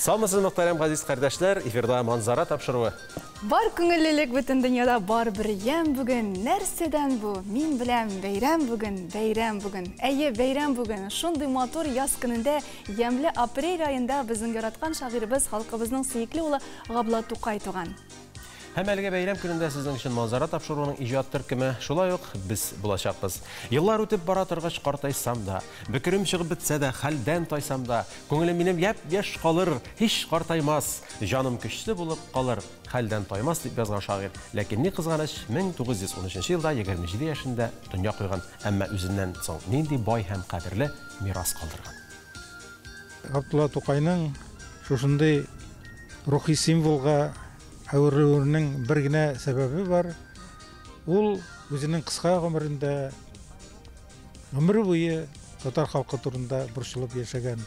Саумысыз, мөхтәрәм газиз кардәшләр, эфирда Манзара тапшыруы. Бар күңеллелек бөтен дөньяда, бар бер ямь бүген. Нәрсәдән бу? Мин беләм, бәйрәм бүген, бәйрәм бүген. Әйе, бәйрәм бүген. Шундый матур яз көнендә, ямьле апрель аенда безнең яраткан шагыйребез, халкыбызның сөекле улы Габдулла Тукай туган. Һәм әлеге бәйрәм көнендә сезнең өчен Манзара тапшыруының иҗат төркеме, шулай ук без булачакбыз. Еллар үтеп бара торгач картайсам да, бөкерем чыгып бетсә дә, хәлдән тайсам да, күңелем минем япь-яшь калыр, һич картаймас, җаным көчле булып калыр, хәлдән таймас, дип язган шагыйрь. Ләкин ни кызганыч, 1913 елда 27 яшендә дөнья куйган, әмма үзеннән соң нинди бай һәм кадерле мирас калдырган. Габдулла Тукайның шушындый рухи символга әверелүенең бер генә сәбәбе бар. Ул үзенең кыска гомерендә гомере буе татар халкы турында борчылып яшәгән.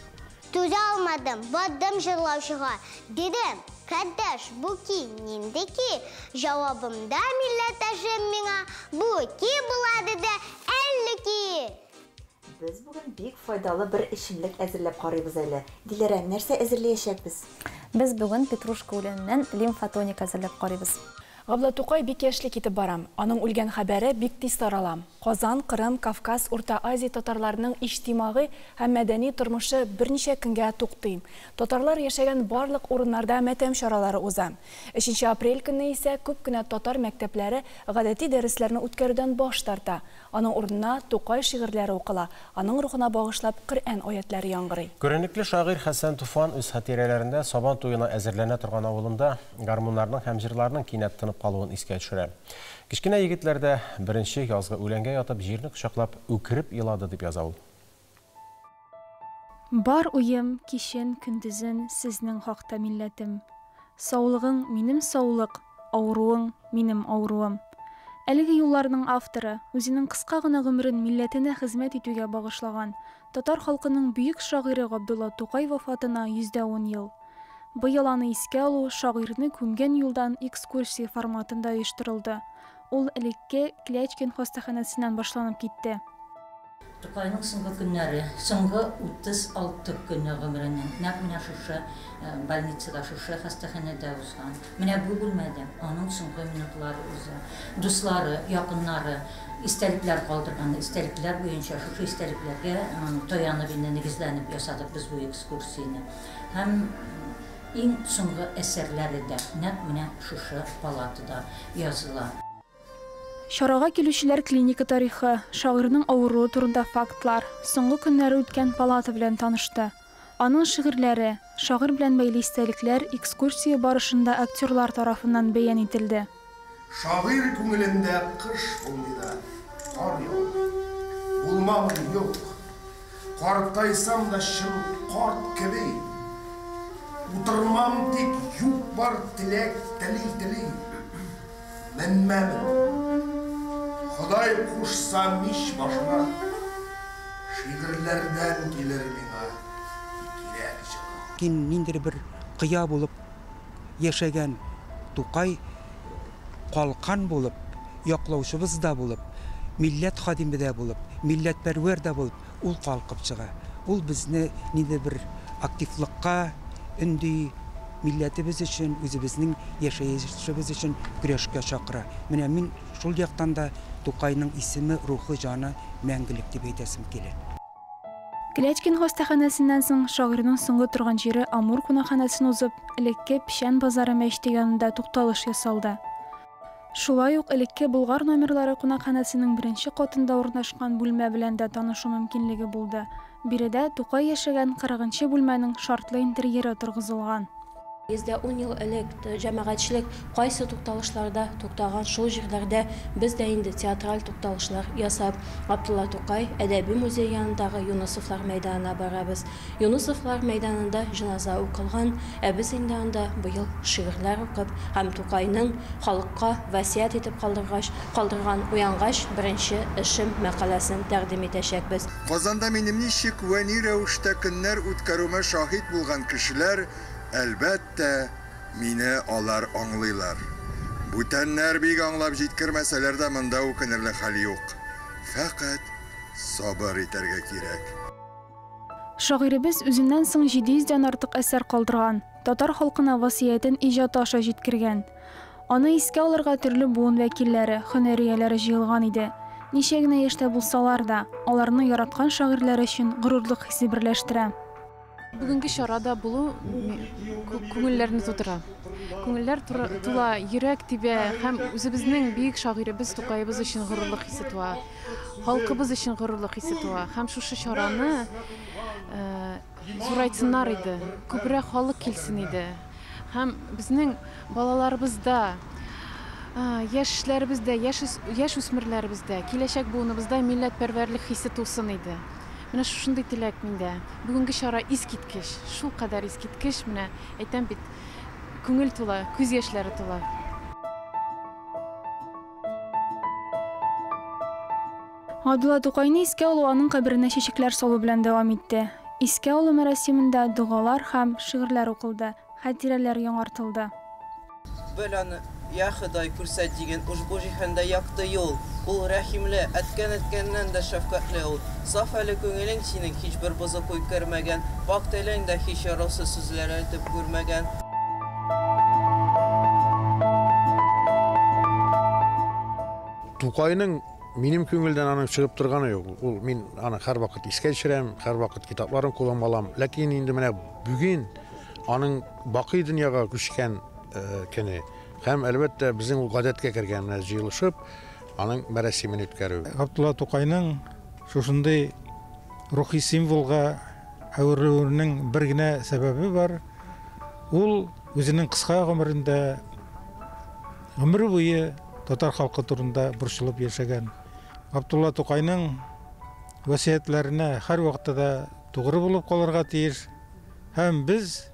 Түзә алмадым, бардым җырлаучыга. Дидем, кардәш, бу ки нинди ки? Җавабымда милләттәшем миңа, бу ки була, диде, әллүки! Без бүген бик файдалы бер эчемлек әзерләп карыйбыз әле. Диләрә, нәрсә әзерләячәкбез? Без бүген петрушка үләненнән лимфотоник әзерләп карыйбыз. Габдулла Тукай бик яшьли китеп бара. Аның үлгән хәбәре бик тиз тарала. Казан, Кырым, Кавказ, Урта Азия татарларының иҗтимагый һәм мәдәни тормышы берничә көнгә туктый. Татарлар яшәгән барлык урыннарда матәм чаралары уза. Өченче апрель көнне исә күп кенә татар мәктәпләре гадәти дәресләрне үткәрүдән баш тарта. Аның урынына Тукай шигырьләре укыла, аның рухына багышлап Коръән аятләре яңгырый. Күренекле шагыйрь Хәсән Туфан үз хатирәләрендә Сабан туена әзерләнә торган авылында гармуннарның һәм җырларның кинәт тынып калуын искә төшерә. Кечкенә егетләр дә беренче язгы үләнгә ятып җирне кочаклап үкереп елады, дип яза ул. Бар уем, кичен, көндезен сезнең хакта, милләтем. Саулыгың, минем саулык, авыруың, минем авыруым. Әлеге юлларның авторы, үзенең кыска гына гомерен милләтенә хезмәт итүгә багышлаган, татар халкының бөек шагыйре Габдулла Тукай вафатына 110 ел. Быел аны искә алу шагыйрьне күмгән юлдан экскурсия форматында оештырылды. Ул элекке Клячкин хастаханәсеннән башланып китте. Тукайның соңгы көннәре, соңгы 36 көне гомеренең нәкъ менә шушы больницада, шушы хастаханәдә узган. Менә бу бүлмәдә аның соңгы минутлары уза. Дуслары, якыннары истәлекләр калдырган, истәлекләр буенча шушы истәлекләргә таянып инде нигезләнеп ясадык без бу экскурсияне. Һәм иң соңгы әсәрләре дә нәкъ менә шушы палатада языла. Чарага килүчеләр клиника тарихы, шагыйрьнең авыруы турында фактлар, соңгы көннәре үткән палата белән танышты. Аның шигырьләре, шагыйрь белән бәйле истәлекләр экскурсия барышында актерлар тарафыннан бәян ителде. Шагыйрь күңелендә кыш булмый да, кар яумый. Булмамын юк. Картайсам да чын карт кеби. Утырмам тик юк-бар теләк тели-тели. Менмәмен. Ходай кушса мич башына, шигырьләрдән килер миңа кирәк җылы. Кин ниндидер бер кыя булып яшәгән Тукай калкан булып, яклаучыбыз да булып, милләт хадиме дә булып, милләтпәрвәр дә булып, ул калкып чыга. Ул безне ниндидер бер активлыкка өнди, милләтебез өчен, үзебезнең яшәешебез өчен көрәшкә чакыра. Менә мин шул яктан да Тукайның исеме, рухы, җаны мәңгелек дип әйтәсем килә. Клячкин хастаханәсеннән соң шагыйрьнең соңгы торган җире Амур кунакханәсен узып, элекке Печән базары мәчете янында тукталыш ясалды. Шулай ук элекке Болгар номерлары кунакханәсенең беренче катында урнашкан бүлмә белән дә танышу мөмкинлеге булды. Биредә Тукай яшәгән кырыгынчы бүлмәнең шартлы интерьеры торгызылган. 110 ел элек җәмәгатьчелек кайсы тукталышларда туктаган, шул җирләрдә без дә инде театраль тукталышлар ясап, Габдулла Тукай әдәби музей янындагы Юнысовлар мәйданына барабыз. Юнысовлар мәйданында җеназа укылган, ә без инде анда быел шигырьләр укып һәм Тукайның халыкка васыять итеп калдыргач, калдырган Уянгач беренче эшем мәкаләсен тәкъдим итәчәкбез. Казанда минем ничек вә ни рәвештә көннәр үткәрүемә шаһит булган кешеләр, әлбәттә, мине алар аңлыйлар. Бүтәннәр бик аңлап җиткермәсәләр дә монда үкенерлек хәл юк. Фәкать сабыр итәргә кирәк. Шагыйребез үзеннән соң 700 дән артык әсәр калдырган, татар халкына васыятен иҗаты аша җиткергән. Аны искә алырга төрле буын вәкилләре, һөнәр ияләре җыелган иде. Ничә генә яшьтә булсалар да, аларны яраткан шагыйрьләре өчен горурлык хисе берләштерә. Бүгенге чарада булу күңелләрне тутыра. Күңелләр тула, йөрәк тибә һәм үзебезнең бөек шагыйребез Тукаебыз өчен горурлык хисе туа. Халкыбыз өчен горурлык хисе туа. Һәм шушы чараны зурайтсыннар иде, күбрәк халык килсен иде. Һәм безнең балаларыбызда, яшьләребездә, яшь үсмерләребездә, киләчәк буыныбызда милләтпәрвәрлек хисе тусын иде. Менә шушындый теләк миндә. Бүгенге чара искиткеч, шулкадәр искиткеч, менә әйтәм бит, күңел тула, күз яшьләре тула. Габдулла Тукайны искә алу аның каберенә чәчәкләр салу белән дәвам итте. Искә алу мәрасимендә догалар һәм шигырьләр укылды, хатирәләр яңартылды. Бел аны, я Ходай, күрсәт диген ушбу җиһанда якты юл. Ул рәхимле, әткән әткәннән дә шәфкатьле ул. Саф әле күңелең синең, һичбер бозык уй кермәгән, пакь телең дә һич яраусыз сүзләр әйтеп күрмәгән. Тукайның минем күңелдән аның чыгып торганы юк. Ул мин аны һәрвакыт искә төшерәм, һәрвакыт китапларын кулыма алам. Ләкин инде менә бүген аның бакый дөньяга күчкән көне һәм әлбәттә безнең ул гадәткә кергән менә җыелышып аның мәрасимен үткәрү. Габдулла Тукайның шушындый рухи символга әверелүенең бер генә сәбәбе бар. Ул үзенең кыска гомерендә гомере буе татар халкы турында борчылып яшәгән. Габдулла Тукайның васыятьләренә һәрвакытта да тугры булып калырга тиеш. Һәм без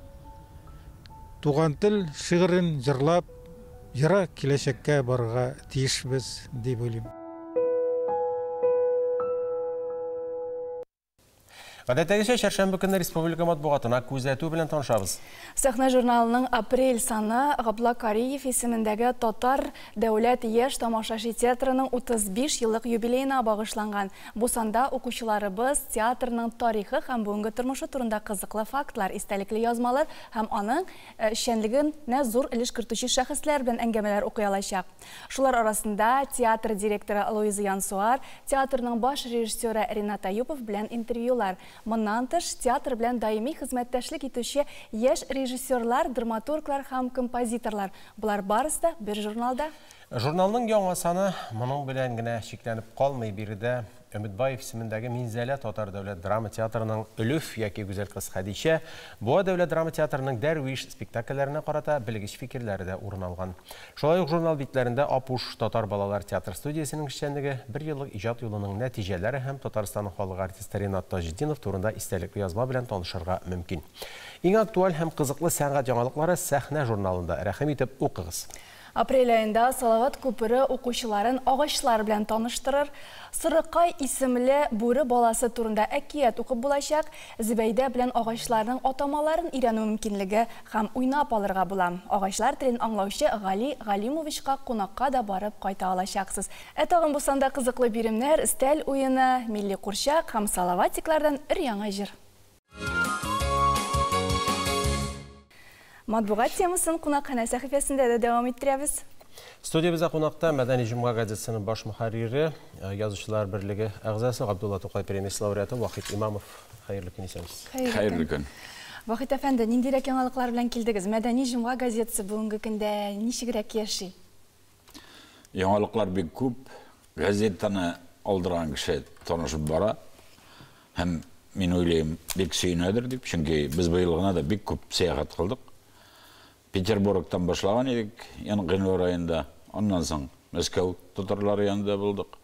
туган тел шигырен җырлап, ерак киләчәккә барырга тиешбез дип уйлыйм. Гадәттәгечә чәршәмбе көнне республика матбугатына күзәтү белән танышабыз. Сәхнә журналының апрель саны Габдулла Кариев исемендәге Татар дәүләт яшь тамашачы театрының 35 еллык юбилеена багышланган. Бу санда укучыларыбыз театрның тарихы һәм бүгенге тормышы турында кызыклы фактлар, истәлекле язмалар һәм аның эшчәнлегенә зур өлеш кертүче шәхесләр белән әңгәмәләр укый алачак. Шулар арасында театр директоры Луиза Янсуар, театрның баш режиссеры Ренат Аюпов белән интервьюлар. Моннан тыш, театр белән даими хезмәттәшлек итүче яшь режиссерлар, драматурглар һәм композиторлар. Болар барысы да бер журналда. Журналның яңа саны моның белән генә чикләнеп калмый. Биредә Өметбаев исемендәге Минзәлә татар дәүләт драма театрының Өлеф яки Гүзәл кыз Хәдичә, Буа дәүләт драма театрының Дәрвиш спектакльләренә карата белгеч фикерләре дә урын алган. Шулай ук журнал битләрендә Апуш татар балалар театр студиясенең эшчәнлеге, бер еллык иҗат юлының нәтиҗәләре һәм Татарстанның халык артисты Ренат Таҗетдинов турында истәлекле язма белән танышырга мөмкин. Иң актуаль һәм кызыклы сәнгать яңалыклары Сәхнә журналында. Рәхим итеп укыгыз. Апрель аенда Салават күпере укучыларын агачлар белән таныштырыр. Сырыкай исемле бүре баласы турында әкият укып булачак. Зөбәйдә белән агачларның атамаларын өйрәнү мөмкинлеге һәм уйнап алырга була. Агачлар телен аңлаучы Гали Галимовичка кунакка да барып кайта алачаксыз. Ә тагын бу санда кызыклы биремнәр, өстәл уены, милли курчак һәм салаватиклардан өр-яңа җыр. Матбугат темасын кунакханә сәхифәсендә дә дәвам иттерәбез. Студиябездә кунакта Мәдәни җомга газетасының баш мөхәррире, Язучылар берлеге әгъзасы Габдулла Тукай премиясе лауреаты Вахит Имамов. Хәерле көн, исәнмесез. Хәерле көн. Вахит әфәнде, ниндирәк яңалыклар белән килдегез? Мәдәни җомга газетасы бүгенге көндә ничегрәк яши? Яңалыклар бик күп. Газетаны алдырган кеше танышып бара. Һәм мин уйлыйм, бик сөенәдер дип, чөнки без быел гына да бик күп сәяхәт кылдык. Петербургтан башлаган идек, гыйнвар аенда. Аннан соң Мәскәү татарлары янында булдык.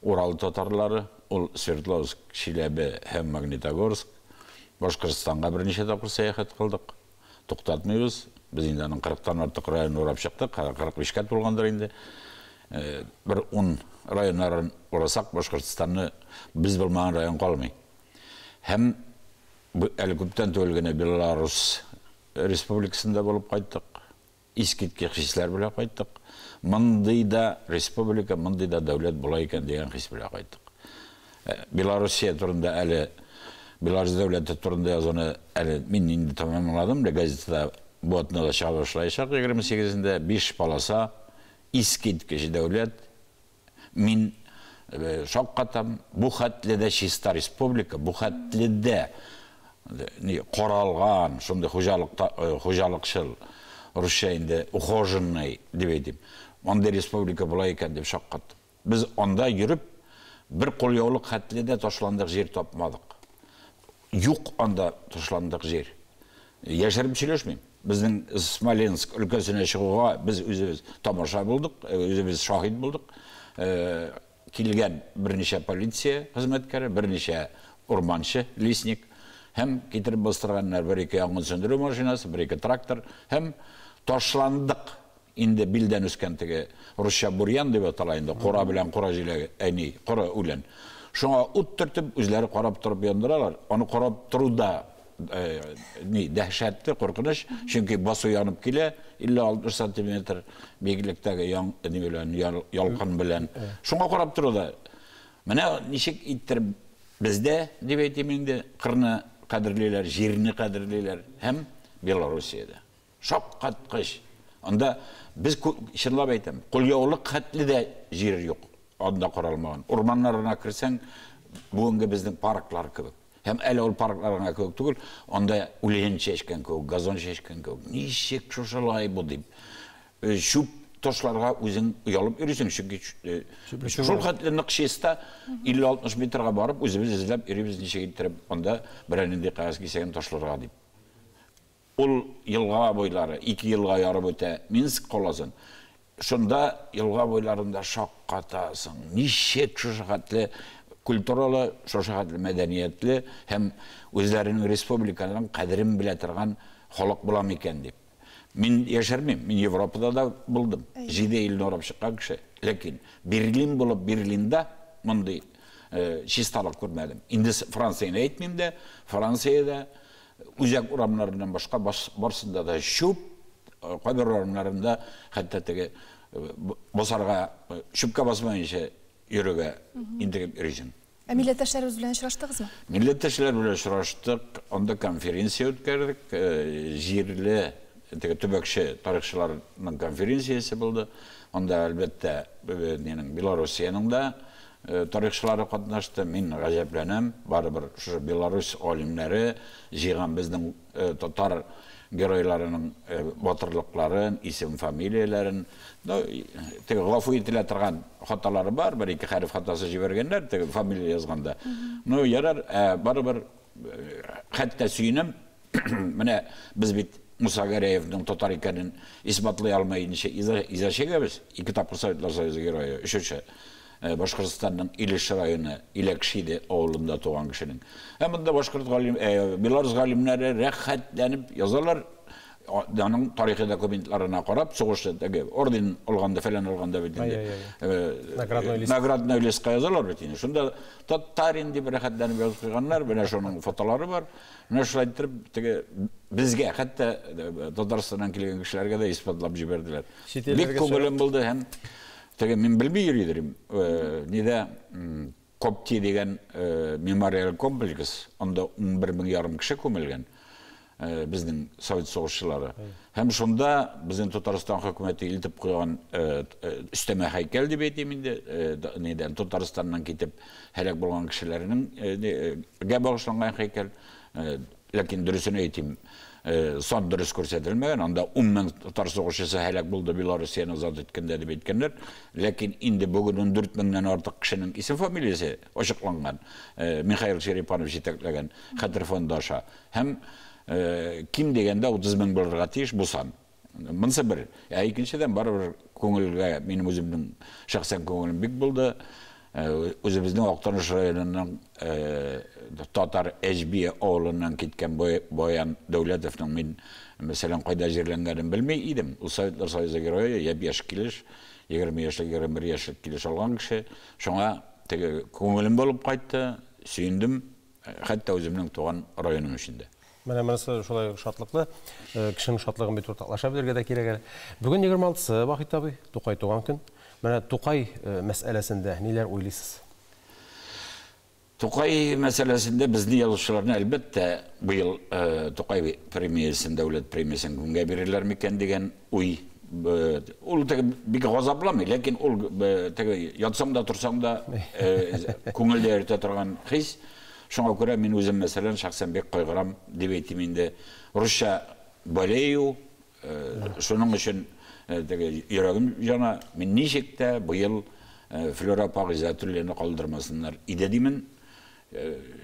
Урал татарлары, ул Свердловск, Чиләбе һәм Магнитогорск. Башкортстанга берничә тапкыр сәяхәт кылдык. Туктатмыйбыз. Без инде аның 40-тан артык район урап чыктык. 45-кә тулгандыр инде. Бер 10 районнарын урасак, Башкортстанны без булмаган район калмый. Һәм әле күптән түгел генә Беларусь республикасында булып кайттык. Искиткеч хисләр белән кайттык. Мондый да республика, мондый да дәүләт була икән дигән хис белән кайттык. Белоруссия турында әле Беларусь дәүләте турында язуны әле мин инде тәмамладым, газетада бу атнада чыга башлаячак 28-ндә 5 полоса, искиткеч дәүләт. Мин шаккатам, бу хәтле дә чиста республика, бу хәтле дә каралган, шундый хуҗалыкчыл, русча инде ухоженный дип әйтим. Андый республика була икән дип шаккаттым. Без анда йөреп, бер кулъяулык хәтле дә ташландык җир тапмадык. Юк анда ташландык җир. Яшереп сөйләшмим. Безнең Смоленск өлкәсенә чыгуга без үзебез тамаша булдык, үзебез шаһит булдык. Килгән берничә полиция хезмәткәре, берничә урманчы, лесник һәм китереп бастырганнар бер-ике янгын сүндерү машинасы, бер-ике трактор һәм ташландык инде билдән үскән теге русча бурьян дип атала инде, кура белән кура җиләге, әни, коры үлән. Шуңа ут төртеп, үзләре карап торып яндыралар. Аны карап тору да ни дәһшәтле, куркыныч, чөнки басу янып килә, 50-60 сантиметр биеклектәге ян, ни белән, ялкын белән. Шуңа карап тору да. Менә ничек иттереп бездә, дип әйтим инде, кырны кадерлиләр, җирне кадерлиләр һәм Белоруссиядә. Шаккаткыч. Анда без чынлап әйтәм, кулъяулык хәтле дә җир юк, анда каралмаган. Урманнарына керсәң, бүгенге безнең парклар кебек. Һәм әле ул парклар гына кебек түгел, анда үлән чәчкән кебек, газон чәчкән кебек. Ничек шушылай бу дип. Чүп ташларга үзең оялып йөрисең, чөнки шул хәтле нык чиста, 50-60 метрга барып, үзебез эзләп йөрибез, ничек иттереп анда берәр нинди кәгазь кисәген ташларга дип. Ул елга буйлары, ике елга ярып үтә Минск каласын. Шунда елга буйларында шаккатасың. Ничек шушы хәтле культуралы, шушы хәтле мәдәниятле һәм үзләренең республиканың кадерен белә торган халык була микән дип. Мин яшермим, мин Европада да булдым. 7 илне урап чыккан кеше. Ләкин Берлин булып Берлинда мондый чисталык күрмәдем. Инде Францияне әйтмим дә, Франциядә үзәк урамнарыннан башка барсында да чүп, кайбер урамнарында хәтта теге басарга, чүпкә басмаенча йөрергә интегеп йөрисең. Ә милләттәшләребез белән очраштыгызмы? Милләттәшләр белән очраштык, анда конференция үткәрдек, җирле теге төбәкче тарихчыларның конференциясе булды. Анда әлбәттә Белоруссиянең дә тарихчылары катнашты. Мин гаҗәпләнәм, барыбер шушы Беларусь галимнәре җыйган безнең татар геройларының батырлыкларын, исем фамилияләрен, теге гафу ителә торган хаталары бар, бер-ике хәреф хатасы җибәргәннәр, теге фамилия язганда. Ну, ярар, барыбер хәтта сөенәм. Менә без бит Муса Гәрәевның татар икәнен исбатлый алмаенча иза чигәбез. Ике тапкыр Советлар Союзы герое, өченче Башкортстанның Илеш районы Иләкшиде авылында туган кешенең. Ә монда башкорт галим, белорус галимнәре рәхәтләнеп язалар. Аның тарихи документларына карап, сугышта теге орден алганда, фәлән алганда бит инде. Наградной листка язалар бит инде. Шунда татарин дип рәхәтләнеп язып куйганнар. Менә шуның фотолары бар. Менә шулай иттереп теге безгә, хәтта Татарстаннан килгән кешеләргә дә исбатлап җибәрделәр. Бик күңелем булды һәм теге мин белми йөри идем. Нидә Копти дигән мемориаль комплекс, анда 11 мең ярым кеше күмелгән безнең совет сугышчылары. Һәм шунда безнең Татарстан хөкүмәте илтеп куйган өстәмә һәйкәл дип әйтим инде, нидән Татарстаннан китеп һәлак булган кешеләрнең гә багышланган һәйкәл. Ләкин дөресен әйтим, сан дөрес күрсәтелмәгән, анда 10 мең татар сугышчысы һәлак булды Белоруссияне азат иткәндә дип әйткәннәр. Ләкин инде бүген 14 меңнән артык кешенең исем-фамилиясе ачыкланган, Михаил Черепанов җитәкләгән Хәтер фонды аша. Һәм ким дигәндә 30 мең булырга тиеш бу сан. Монысы бер. Ә икенчедән, барыбер күңелгә, минем үземнең шәхсән күңелем бик булды. Үзебезнең Актаныш районының Татар Әҗбия авылыннан киткән Баян Дәүләтовның мин, мәсәлән, кайда җирләнгәнен белми идем. Ул Советлар Союзы герое, япь-яшь килеш, 20 яшьлек, 21 яшьлек килеш алган кеше. Шуңа теге күңелем булып кайтты, сөендем, хәтта үземнең туган районым өчен дә. Менә монысы шулай ук шатлыклы. Кешенең шатлыгын бит уртаклаша белергә дә кирәк әле. Бүген 26-сы, Вахит абый, Тукай туган көн. Менә Тукай мәсьәләсендә ниләр уйлыйсыз? Тукай мәсьәләсендә безне язучыларны, әлбәттә, быел Тукай премиясен, дәүләт премиясен кемгә бирерләр микән дигән уй ул теге бик газапламый, ләкин ул теге ятсаң да торсаң да күңелдә йөртә торган хис. Шуңа күрә мин үзем, мәсәлән, шәхсән бик кайгырам, дип әйтим инде. Русча болею, шуның өчен теге йөрәгем җана. Мин ничек тә быел Флюра апа Гыйззәтуллина калдырмасыннар иде димен.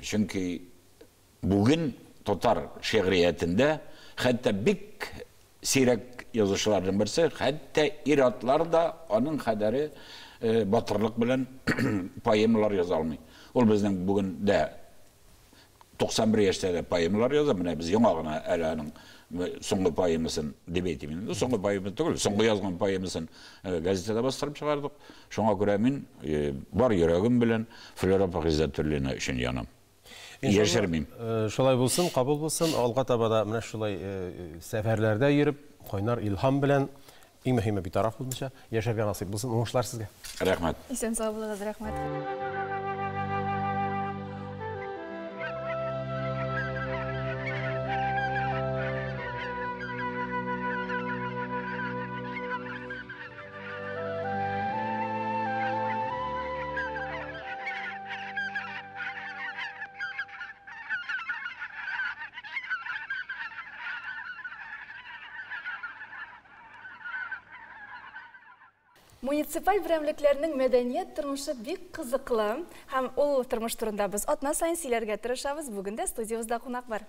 Чөнки бүген татар шигъриятендә хәтта бик сирәк язучыларның берсе, хәтта ир-атлар да аның кадәре батырлык белән поэмалар яза алмый. Ул безнең бүген дә 91 яшьтә дә поэмалар яза. Менә без яңа гына әле аның соңгы поэмасын дип әйтим инде. Соңгы поэма түгел, соңгы язган поэмасын газетада бастырып чыгардык. Шуңа күрә мин бар йөрәгем белән Флюра апа Гыйззәтуллина өчен янам. Яшермим. Шулай булсын, кабул булсын. Алга таба да менә шулай сәфәрләрдә йөреп, кайнар илһам белән, иң мөһиме битараф булмыйча, яшәргә насыйп булсын. Уңышлар сезгә. Рәхмәт. Исән сау булыгыз, рәхмәт. Муниципаль берәмлекләрнең мәдәният тормышы бик кызыклы һәм ул тормыш турында без атна саен сөйләргә тырышабыз. Бүген дә студиябездә кунак бар.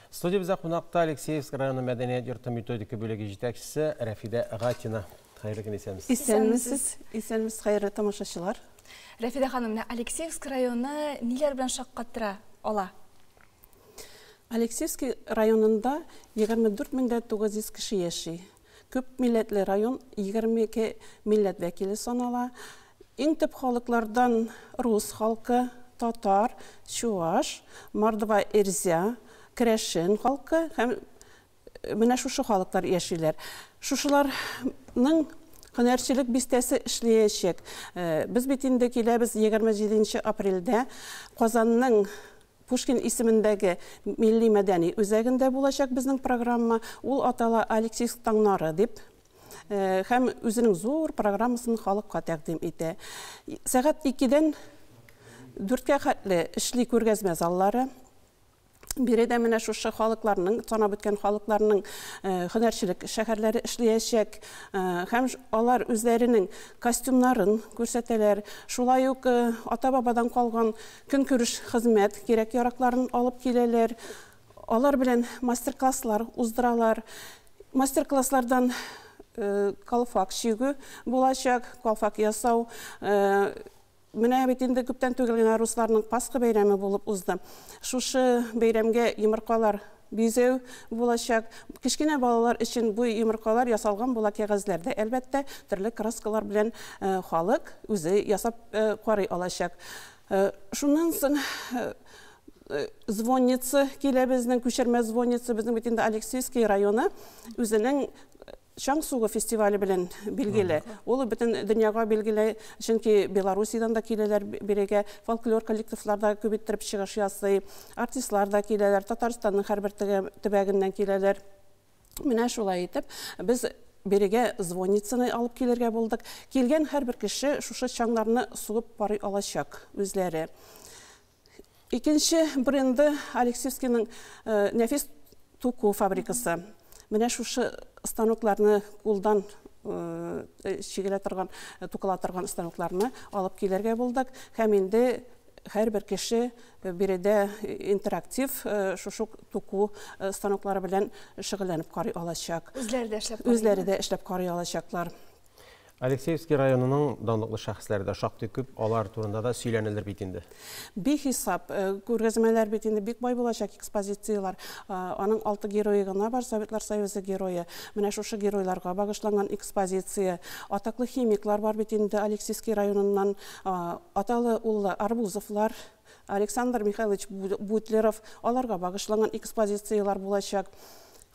Студиябездә кунакта Алексеевск районы мәдәният йорты методика бүлеге җитәкчесе Рәфидә Гатина. Хәерле көн, исәнмесез. Исәнмесез, исәнмесез, хәерле тамашачылар. Рәфидә ханым, менә Алексеевск районы ниләр белән шаккатыра ала? Алексеевский районында 24 мең дә 900 кеше яши. Күп милләтле район, 22 милләт вәкиле санала. Иң төп халыклардан рус халкы, татар, чуаш, мордва, эрзя, керәшен халкы һәм менә шушы халыклар яшиләр. Шушыларның һөнәрчелек бистәсе эшләячәк. Без бит инде киләбез 27 апрельдә Казанның Пушкин исемендәге милли мәдәни үзәгендә булачак безнең программа. Ул атала Алексеевск таңнары дип. Һәм үзенең зур программасын халыкка тәкъдим итә. Сәгать 2-дән 4-кә хәтле эшли күргәзмә заллары. Биредә менә шушы халыкларның, санап үткән халыкларның һөнәрчелек шәһәрләре эшләячәк. Һәм алар үзләренең костюмнарын күрсәтәләр. Шулай ук ата-бабадан калган көнкүреш хезмәт кирәк-яракларын алып киләләр. Алар белән мастер-класслар уздыралар. Мастер-класслардан калфак чигү булачак, калфак ясау. Менә бит инде күптән түгел генә русларның Пасха бәйрәме булып узды. Шушы бәйрәмгә йомыркалар бизәү булачак. Кечкенә балалар өчен бу йомыркалар ясалган була кәгазьләрдә, әлбәттә, төрле краскалар белән халык үзе ясап карый алачак. Шуннан соң звонница килә безнең, күчермә звонница. Безнең бит инде Алексеевский районы үзенең Чаң сугу фестивале белән билгеле. Ул бөтен дөньяга билгеле, чөнки Белоруссиядән дә киләләр бирегә, фольклор коллективлар да күп иттереп чыгыш ясый, артистлар да киләләр, Татарстанның һәрбер төбәгеннән киләләр. Менә шулай итеп, без бирегә звонницаны алып килергә булдык. Килгән һәрбер кеше шушы чаңнарны сугып карый алачак үзләре. Икенче бренды Алексеевскийның нәфис туку фабрикасы. Менә шушы станокларны кулдан чигелә торган, тукыла торган станокларны алып килергә булдык. Һәм инде һәрбер кеше биредә интерактив шушы туку станоклары белән шөгыльләнеп карый алачак. Үзләре дә эшләп карый. Үзләре дә эшләп карый алачаклар. Алексеевский районының данлыклы шәхесләре дә шактый күп, алар турында да сөйләнелер бит инде. Бихисап күргәзмәләр бит инде бик бай булачак экспозицияләр. Аның 6 герое гына бар, Советлар Союзы герое. Менә шушы геройларга багышланган экспозиция. Атаклы химиклар бар бит инде Алексеевский районыннан. Аталы уллы Арбузовлар, Александр Михайлович Бутлеров, аларга багышланган экспозицияләр булачак.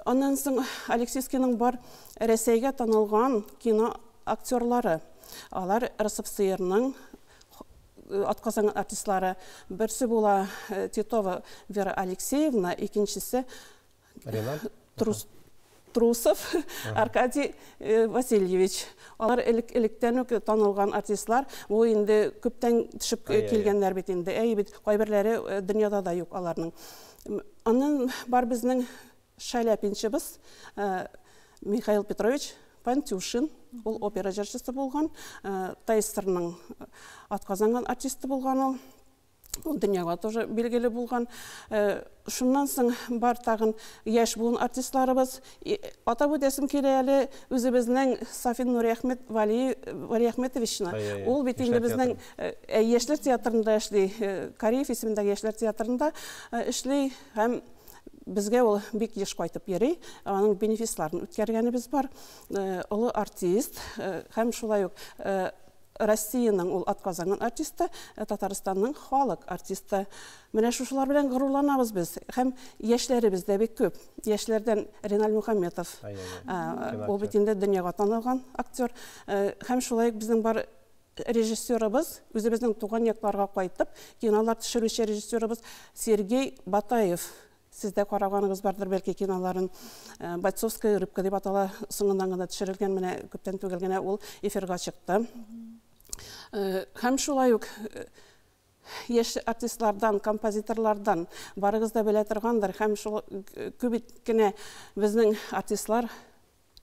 Аннан соң Алексеевскийның бар Рәсәйгә танылган кино актерлары. Алар РСФСРның атказанган артистлары. Берсе була Титова Вера Алексеевна, икенчесе Трусов Аркадий Васильевич. Алар элек-электән үк танылган артистлар. Бу инде күптән төшеп килгәннәр бит инде. Әй бит, кайберләре дөньяда да юк аларның. Аннан бар безнең шаляпинчыбыз Михаил Петрович Пантюшин. Ул опера җырчысы булган, ТАССРның атказанган артисты булган ул. Ул дөньяга тоже билгеле булган. Шуннан соң бар тагын яшь буын артистларыбыз. Атап үтәсем килә әле үзебезнең Сафин Нуриәхмәт Валиәхмәтовичны. Ул бит инде безнең Яшьләр театрында эшли, Кариев исемендәге Яшьләр театрында эшли һәм безгә ул бик еш кайтып йөри. Аның бенефисларын үткәргәнебез бар. Олы артист һәм шулай ук Россиянең ул атказанган артисты, Татарстанның халык артисты. Менә шушылар белән горурланабыз без. Һәм яшьләребез дә бик күп. Яшьләрдән Реналь Мухаметов. Ул бит инде дөньяга танылган актер. Һәм шулай ук безнең бар режиссерыбыз, үзебезнең туган якларга кайтып, кинолар төшерүче режиссерыбыз Сергей Батаев. Сез дә караганыгыз бардыр бәлки киноларын. Бойцовская рыбка дип атала, соңыннан гына төшерелгән, менә күптән түгел генә ул эфирга чыкты. Һәм шулай ук яшь артистлардан, композиторлардан барыгыз да белә торгандыр, һәм шул күп кенә безнең артистлар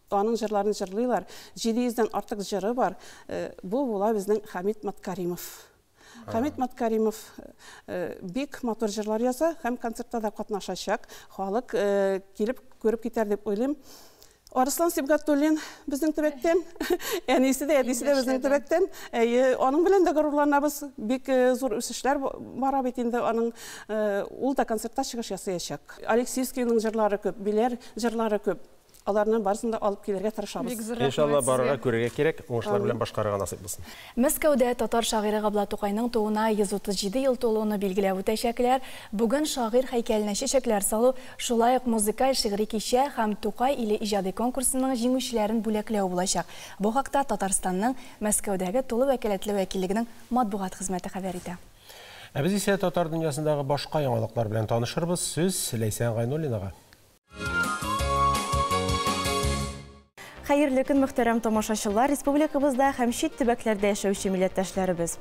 аның җырларын җырлыйлар. 700 дән артык җыры бар. Бу була безнең Хәмит Маткаримов. Хәмит Маткаримов бик матур җырлар яза һәм концертта да катнашачак. Халык килеп күреп китәр дип уйлыйм. Арыслан Сибгатуллин безнең төбәктән, әнисе дә, әтисе дә безнең төбәктән. Әйе, аның белән дә горурланабыз. Бик зур үсешләр бара бит инде аның. Ул да концертта чыгыш ясаячак. Алексеевскийның җырлары күп, Биләр җырлары күп. Аларның барысын да алып килергә тырышабыз. Иншалла, барырга, күрергә кирәк, уңышлар белән башкарырга насыйп булсын. Мәскәүдә татар шагыйре Габдулла Тукайның тууына 137 ел тулуны билгеләп үтәчәкләр. Бүген шагыйрь һәйкәленә чәчәкләр салу, шулай ук музыкаль шигъри кичә һәм Тукай иле иҗади конкурсының җиңүчеләрен бүләкләү булачак. Бу хакта Татарстанның Мәскәүдәге тулы вәкаләтле вәкиллегенең матбугат хезмәте хәбәр итә. Ә без исә татар дөньясындагы башка яңалыклар белән танышырбыз. Сүз Ләйсән Гайнуллинага. Хәерле көн, мөхтәрәм тамашачылар, республикабызда һәм чит төбәкләрдә яшәүче милләттәшләребез.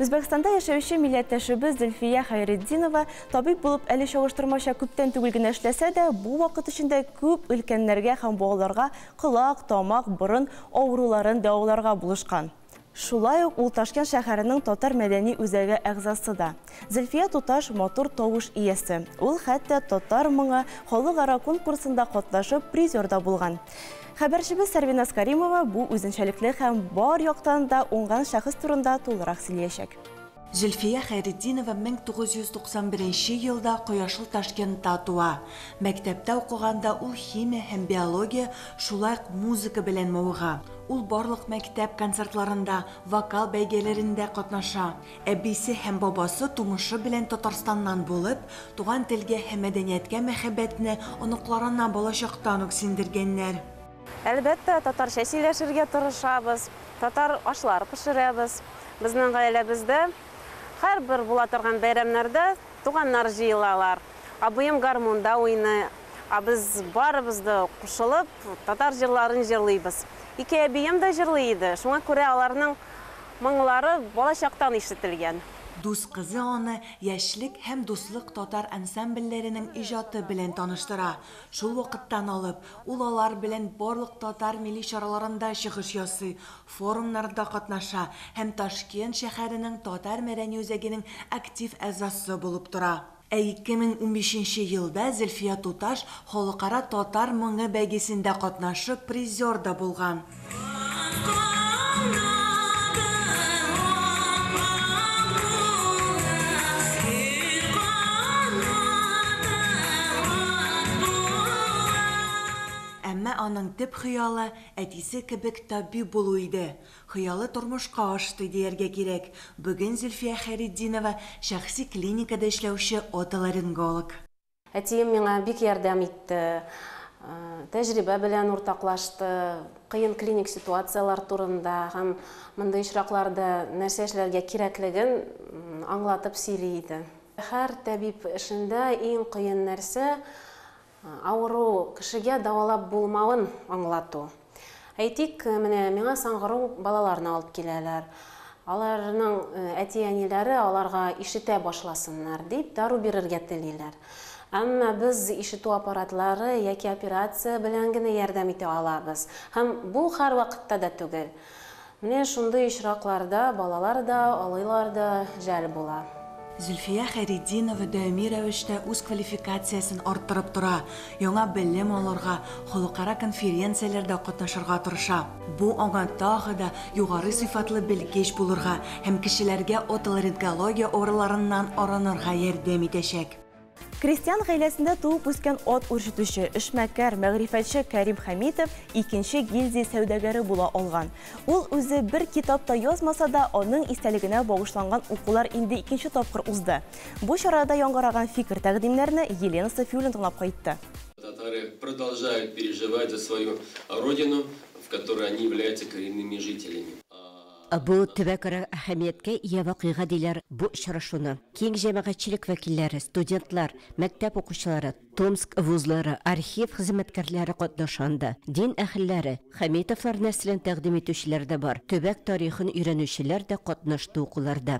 Үзбәкстанда яшәүче милләттәшебез Зөлфия Хәйретдинова табиб булып әле чагыштырмача күптән түгел генә эшләсә дә, бу вакыт эчендә күп өлкәннәргә һәм балаларга колак, тамак, борын авыруларын дәваларга булышкан. Шулай ук ул Ташкент шәһәренең татар мәдәни үзәге әгъзасы да. Зөлфия туташ матур тавыш иясе. Ул хәтта татар моңы халыкара конкурсында катнашып призер да булган. Хәбәрчебез Сәрвиназ Каримова бу үзенчәлекле һәм бар яктан да уңган шәхес турында тулырак сөйләячәк. Зөлфия Хәйретдинова 1991 елда Кояшлы Ташкентта туа. Мәктәптә укыганда ул химия һәм биология, шулай ук музыка белән мавыга. Ул барлык мәктәп концертларында, вокал бәйгеләрендә катнаша. Әбисе һәм бабасы тумышы белән Татарстаннан булып, туган телгә һәм мәдәнияткә мәхәббәтне оныкларына балачактан ук сеңдергәннәр. Әлбәттә, татарча сөйләшергә тырышабыз, татар ашлары пешерәбез. Безнең гаиләбездә һәрбер була торган бәйрәмнәрдә туганнар җыелалар. Абыем гармунда уйный, ә без барыбыз да кушылып татар җырларын җырлыйбыз. Ике әбием дә җырлый иде, шуңа күрә аларның моңлары балачактан ишетелгән. Дус кызы аны Яшьлек һәм Дуслык татар ансамбльләренең иҗаты белән таныштыра. Шул вакыттан алып, ул алар белән барлык татар милли чараларында чыгыш ясый, форумнарда катнаша һәм Ташкент шәһәренең татар мәдәни үзәгенең актив әгъзасы булып тора. Ә 2015 елда Зөлфия туташ халыкара татар моңы бәйгесендә катнашып призер да булган. Әмма аның төп хыялы әтисе кебек табиб булу иде. Хыялы тормышка ашты дияргә кирәк. Бүген Зөлфия Хәйретдинова шәхси клиникада эшләүче отоларинголог. Әтием миңа бик ярдәм итте. Тәҗрибә белән уртаклашты, кыен клиник ситуацияләр турында һәм мондый очракларда нәрсә эшләргә кирәклеген аңлатып сөйли иде. Һәр табиб эшендә иң кыен нәрсә авыру кешегә дәвалап булмавын аңлату. Әйтик, менә миңа саңгырау балаларны алып киләләр. Аларның әти-әниләре аларга ишетә башласыннар дип дару бирергә телиләр. Әмма без ишетү аппаратлары яки операция белән генә ярдәм итә алабыз. Һәм бу һәрвакытта да түгел. Менә шундый очракларда балалар да, олылар да жәл була. Зөлфия Хәйретдинова даими рәвештә үз квалификациясен арттырып тора, яңа белем алырга, халыкара конференцияләрдә катнашырга тырыша. Бу аңа тагы да югары сыйфатлы белгеч булырга һәм кешеләргә отоларингология авыруларыннан арынырга ярдәм итәчәк. Крестьян гаиләсендә туып үскән ат үрчетүче, эшмәкәр, мәгърифәтче Кәрим Хәмитов икенче гильдия сәүдәгәре була алган. Ул үзе бер китап та язмаса да, аның истәлегенә багышланган укулар инде икенче тапкыр узды. Бу чарада яңгыраган фикер-тәкъдимнәрне Елена Сафиуллина тыңлап кайтты. Татары продолжают переживать за свою родину, в которой они являются коренными жителями. Бу төбәкара әһәмияткә ия вакыйга диләр бу очрашуны. Киң җәмәгатьчелек вәкилләре, студентлар, мәктәп укучылары, Томск вузлары, архив хезмәткәрләре катнаша анда. Дин әһелләре, Хәмитовлар нәселен тәкъдим итүчеләр дә бар, төбәк тарихын өйрәнүчеләр дә катнашты укуларда.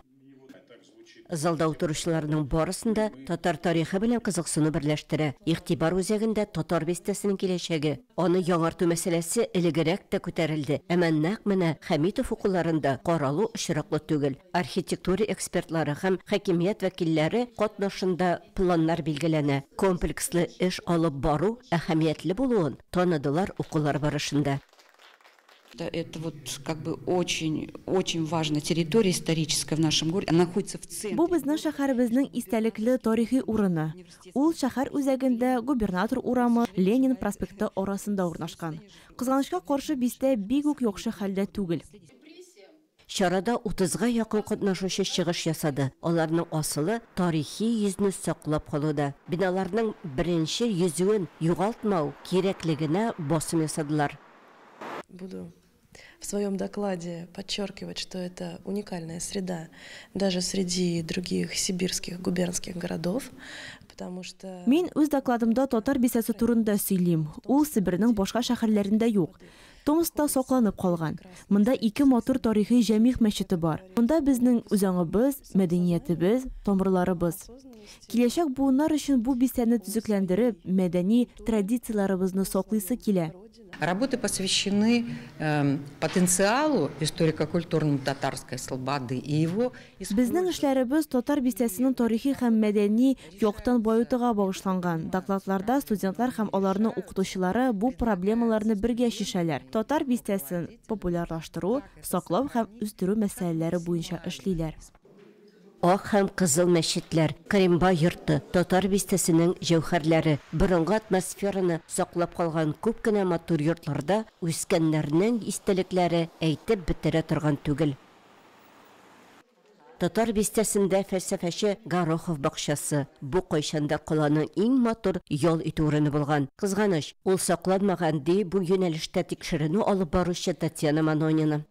Залда утыручыларның барысын да татар тарихы белән кызыксыну берләштерә. Игътибар үзәгендә татар бистәсенең киләчәге. Аны яңарту мәсьәләсе элегрәк тә күтәрелде. Әмма нәкъ менә Хәмитов укуларында каралу очраклы түгел. Архитектура экспертлары һәм хакимият вәкилләре катнашында планнар билгеләнә. Комплекслы эш алып бару әһәмиятле булуын таныдылар укулар барышында. Это вот как бы очень, очень важная территория историческая в нашем городе. Она находится в центре. Бу безнең шәһәребезнең истәлекле тарихи урыны. Ул шәһәр үзәгендә Губернатор урамы, Ленин проспекты арасында урнашкан. Кызганычка каршы, бистә бик үк яхшы хәлдә түгел. Чарада 30-га якын катнашучы чыгыш ясады. Аларның асылы тарихи йөзне саклап калуда. Биналарның беренче йөзүен югалтмау кирәклегенә басым ясадылар. Буду в своем докладе подчеркивать, что это уникальная среда даже среди других сибирских губернских городов, потому что... Мин үз докладымда татар бистәсе турында сөйлим. Ул Себернең башка шәһәрләрендә юк. Томскта сакланып калган. Монда ике матур тарихи җәмигъ мәчете бар. Монда безнең үзаңыбыз, мәдәниятебез, тамырларыбыз. Киләчәк буыннар өчен бу бистәне төзекләндереп, мәдәни традицияләребезне саклыйсы килә. Работы посвящены потенциалу историко-культурному татарской слободы и его... Безнең эшләребез татар бистәсенең тарихи һәм мәдәни яктан баетуга багышланган. Докладларда студентлар һәм аларның укытучылары бу проблемаларны бергә чишәләр. Татар бистәсен популярлаштыру, саклау һәм үстерү мәсьәләләре буенча эшлиләр. Ак һәм кызыл мәчетләр, Каримбай йорты, татар бистәсенең җәүһәрләре, борынгы атмосфераны саклап калган күп кенә матур йортларда үскәннәрнең истәлекләре әйтеп бетерә торган түгел. Татар бистәсендә фәлсәфәче Горохов бакчасы. Бу кайчанда каланың иң матур ял итү урыны булган. Кызганыч, ул сакланмаган, ди бу юнәлештә тикшеренү алып баручы Татьяна Манонина.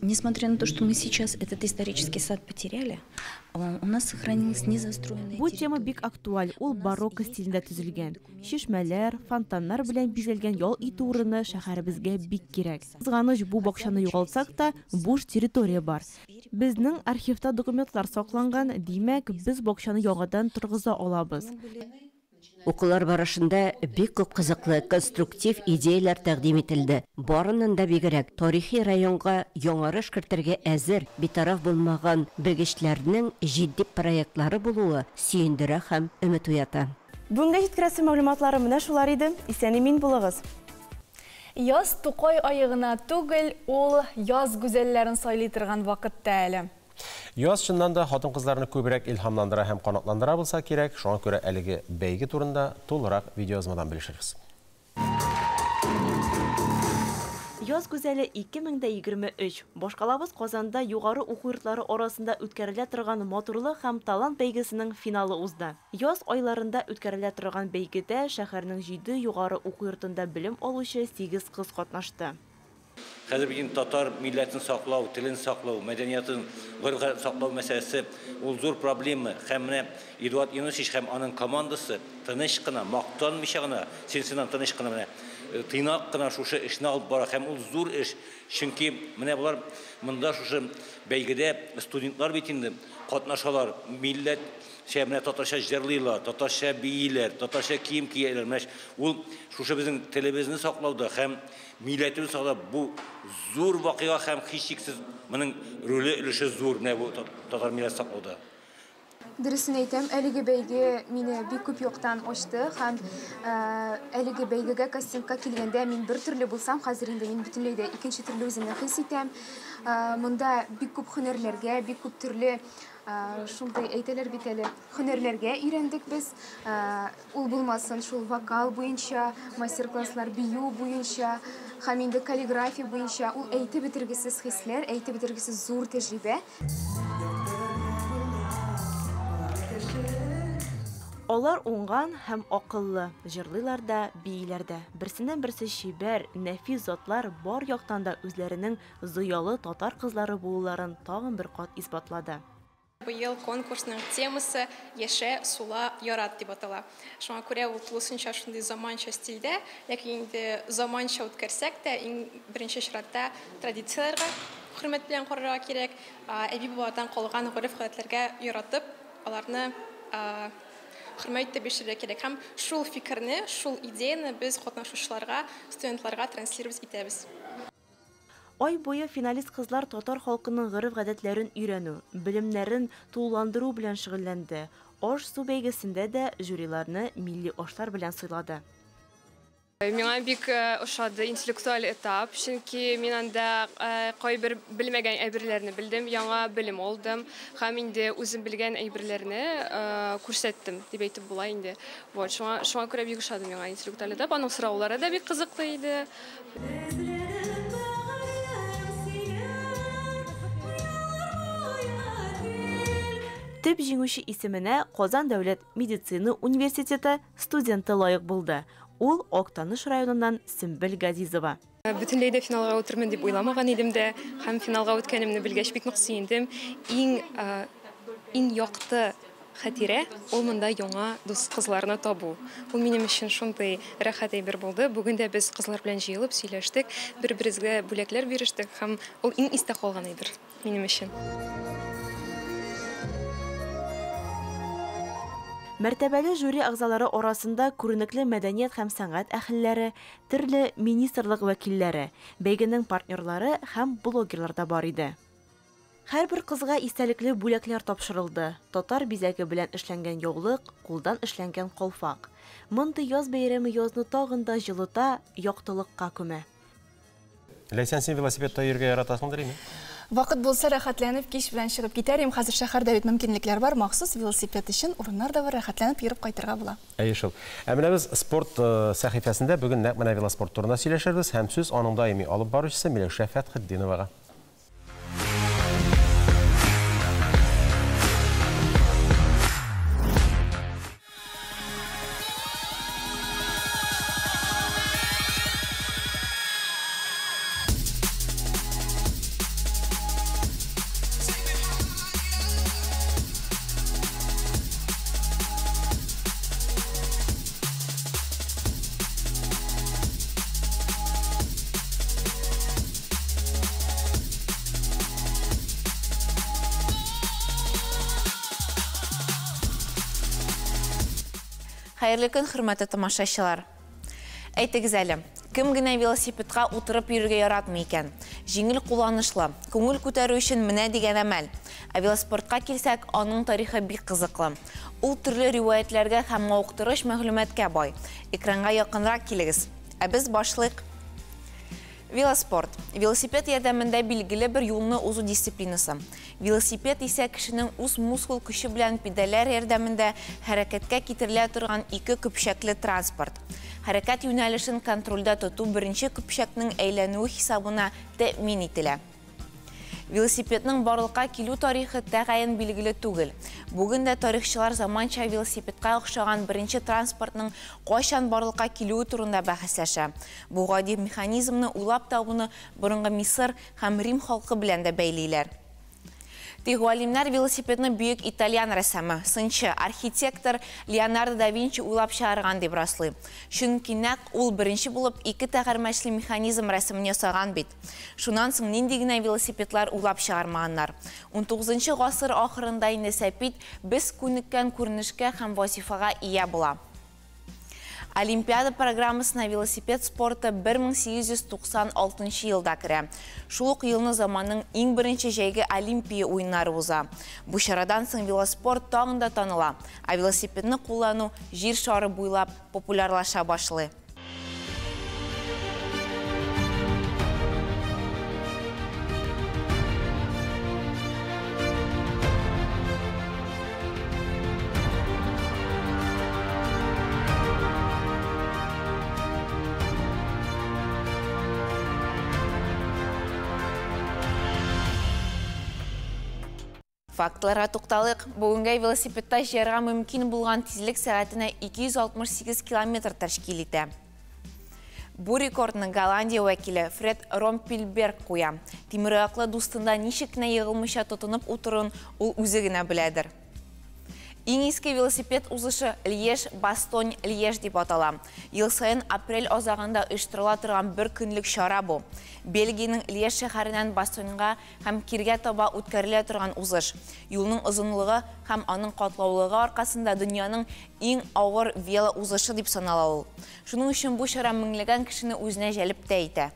Несмотря на то, что мы сейчас этот исторический сад потеряли, у нас сохранилась незастроенная Бу тема бик актуаль, ул барокко стилендә төзелгән. Чишмәләр, фонтаннар белән бизәлгән ял итү урыны шәһәребезгә бик кирәк. Кызганыч, бу бакчаны югалтсак та, буш территория бар. Безнең архивта документлар сакланган, димәк, без бакчаны яңадан торгыза алабыз. Укулар барышында бик күп кызыклы, конструктив идеяләр тәкъдим ителде. Барыннан да бигрәк, тарихи районга яңарыш кертергә әзер, битараф булмаган белгечләрнең җитди проектлары булуы сөендерә һәм өмет уята. Бүгенгә җиткерәсе мәгълүматлары менә шулар иде. Исән-имин булыгыз. Яз Тукай ае гына түгел, ул яз гүзәлләрен сайлый торган вакытта әле. Яз чыннан да хатын-кызларны күбрәк илһамландыра һәм канатландыра булса кирәк, шуңа күрә әлеге бәйге турында тулырак видеоязмадан белешербез. Яз гүзәле 2023. Башкалабыз Казанда югары уку йортлары арасында үткәрелә торган матурлык һәм талант бәйгесенең финалы узды. Яз айларында үткәрелә торган бәйгедә шәһәрнең 7 югары уку йортында белем алучы 8 кыз катнашты. Хәзер бүген татар милләтен саклау, телен саклау, мәдәниятын, гореф-гадәтен саклау мәсьәләсе ул зур проблема. Һәм менә Эдуард Юнусович һәм аның командасы тыныч кына, мактанмыйча гына, сенсеннан тыныч кына менә тыйнак кына шушы эшне алып бара. Һәм ул зур эш, чөнки менә болар монда шушы бәйгедә студентлар бит инде катнашалар, милләт менә татарча җырлыйлар, татарча бииләр, татарча кием кияләр. Менә ул шушы безнең телебезне саклауда һәм милләтебезне саклауда бу зур вакыйга һәм һичшиксез моның роле, өлеше зур менә бу татар милләтен саклауда. Дөресен әйтәм, әлеге бәйге мине бик күп яктан ачты һәм әлеге бәйгегә кастингка килгәндә мин бер төрле булсам, хәзер инде мин бөтенләй дә икенче төрле үземне хис итәм. Монда бик күп һөнәрләргә, бик күп төрле шундый әйтәләр бит әле, һөнәрләргә өйрәндек без. Ул булмасын шул вокал буенча, мастер-класслар бию буенча, һәм инде каллиграфия буенча. Ул әйтеп бетергесез хисләр, әйтеп бетергесез зур тәҗрибә. Алар уңган һәм акыллы, җырлыйлар да, бииләр дә. Берсеннән берсе чибәр, нәфис затлар бар яктан да үзләренең зыялы татар кызлары булуларын тагын бер кат исбатлады. Быел конкурсның темасы «Яшә, сула, ярат» дип атала. Шуңа күрә ул тулысынча шундый заманча стильдә, ләкин инде заманча үткәрсәк тә, иң беренче чиратта традицияләргә хөрмәт белән карарга кирәк, әби-бабалардан калган гореф-гадәтләргә яратып, аларны хөрмәт итеп яшәргә кирәк. Һәм шул фикерне, шул идеяны без катнашучыларга, студентларга транслировать итәбез. Ай буе финалист кызлар татар халкының гореф-гадәтләрен өйрәнү, белемнәрен тулыландыру белән шөгыльләнде. Аш-су бәйгесендә дә жюриларны милли ашлар белән сыйлады. Миңа бик ошады интеллектуаль этап, чөнки мин анда кайбер белмәгән әйберләрне белдем, яңа белем алдым һәм инде үзем белгән әйберләрне күрсәттем дип әйтеп була инде. Вот, шуңа күрә бик ошады миңа интеллектуаль этап. Аның сораулары да бик кызыклы иде. Төп җиңүче исеменә Казан дәүләт медицина университеты студенты лаек булды. Ул Актаныш районыннан Сөмбел Газизова. Бөтенләй дә финалга үтермен дип уйламаган идем дә, һәм финалга үткәнемне белгәч бик нык сөендем. Иң якты хатирә ул монда яңа дус кызларны табу. Ул минем өчен шундый рәхәт әйбер булды. Бүген дә без кызлар белән җыелып сөйләштек, бер-беребезгә бүләкләр бирештек һәм ул иң истә калган әйбер минем өчен. Мәртәбәле жюри әгъзалары арасында күренекле мәдәният һәм сәнгать әһелләре, төрле министрлык вәкилләре, бәйгенең партнерлары һәм блогерлар да бар иде. Һәрбер кызга истәлекле бүләкләр тапшырылды. Татар бизәге белән эшләнгән яулык, кулдан эшләнгән калфак. Мондый яз бәйрәме язны тагын да җылыта, яктылыкка күмә. Ләйсән, син велосипедта йөрергә яратасыңдыр инде? Вакыт булса рәхәтләнеп кич белән чыгып китәр идем. Хәзер шәһәрдә бит мөмкинлекләр бар, махсус велосипед өчен урыннар да бар, рәхәтләнеп йөреп кайтырга була. Әйе шул. Ә менә без спорт сәхифәсендә бүген нәкъ менә велоспорт турында сөйләшербез һәм сүз аның даими алып баручысы Миләүшә Фәтхетдиновага. Хәерле көн, хөрмәтле тамашачылар. Әйтегез әле, кем генә велосипедка утырып йөрергә яратмый икән? Җиңел кулланышлы, күңел күтәрү өчен менә дигән әмәл. Ә велоспортка килсәк, аның тарихы бик кызыклы. Ул төрле риваятләргә һәм мавыктыргыч мәгълүматка бай. Экранга якынрак килегез. Ә без башлыйк. Велоспорт. Велосипед ярдәмендә билгеле бер юлны узу дисциплинасы. Велосипед исә кешенең үз мускул көче белән педальләр ярдәмендә хәрәкәткә китерелә торган ике көпчәкле транспорт. Хәрәкәт юнәлешен контрольдә тоту беренче көпчәкнең әйләнүе хисабына тәэмин ителә. Велосипедның барлыкка килү тарихы тәгаен билгеле түгел. Бүген дә тарихчылар заманча велосипедка охшаган беренче транспортның кайчан барлыкка килүе турында бәхәсләшә. Бу гади механизмны уйлап табуны борынгы Мисыр һәм Рим халкы белән дә бәйлиләр. Тик галимнәр велосипедны бөек итальян рәссамы, сынчы, архитектор Леонардо да Винчи уйлап чыгарган дип раслый. Чөнки нәкъ ул беренче булып ике тәгәрмәчле механизм рәсемен ясаган бит. Шуннан соң нинди генә велосипедлар уйлап чыгармаганнар. 19 гасыр ахырында инде сәпит без күнеккән күренешкә һәм вазифага ия була. Олимпиада программасына велосипед спорты 1896 елда керә. Шул ук елны заманның иң беренче җәйге Олимпия уеннары уза. Бу чарадан соң велоспорт тагын да таныла, ә велосипедны куллану җир шары буйлап популярлаша башлый. Фактларга тукталык. Бүгенгә велосипедта җыярга мөмкин булган тизлек сәгатенә 268 километр тәшкил итә. Бу рекордны Голландия вәкиле Фред Ромпельберг куя. Тимераяклы дустында ничек кенә егылмыйча тотынып утыруын ул үзе генә беләдер. Иң иске велосипед узышы Льеж-Бастонь-Льеж дип атала. Ел саен апрель азагында оештырыла торган бер көнлек чара бу. Бельгиянең Льеж шәһәреннән Бастоньга һәм киргә таба үткәрелә торган узыш. Юлның озынлыгы һәм аның катлаулыгы аркасында дөньяның иң авыр велоузышы дип санала ул. Шуның өчен бу чара меңләгән кешене үзенә җәлеп тә итә.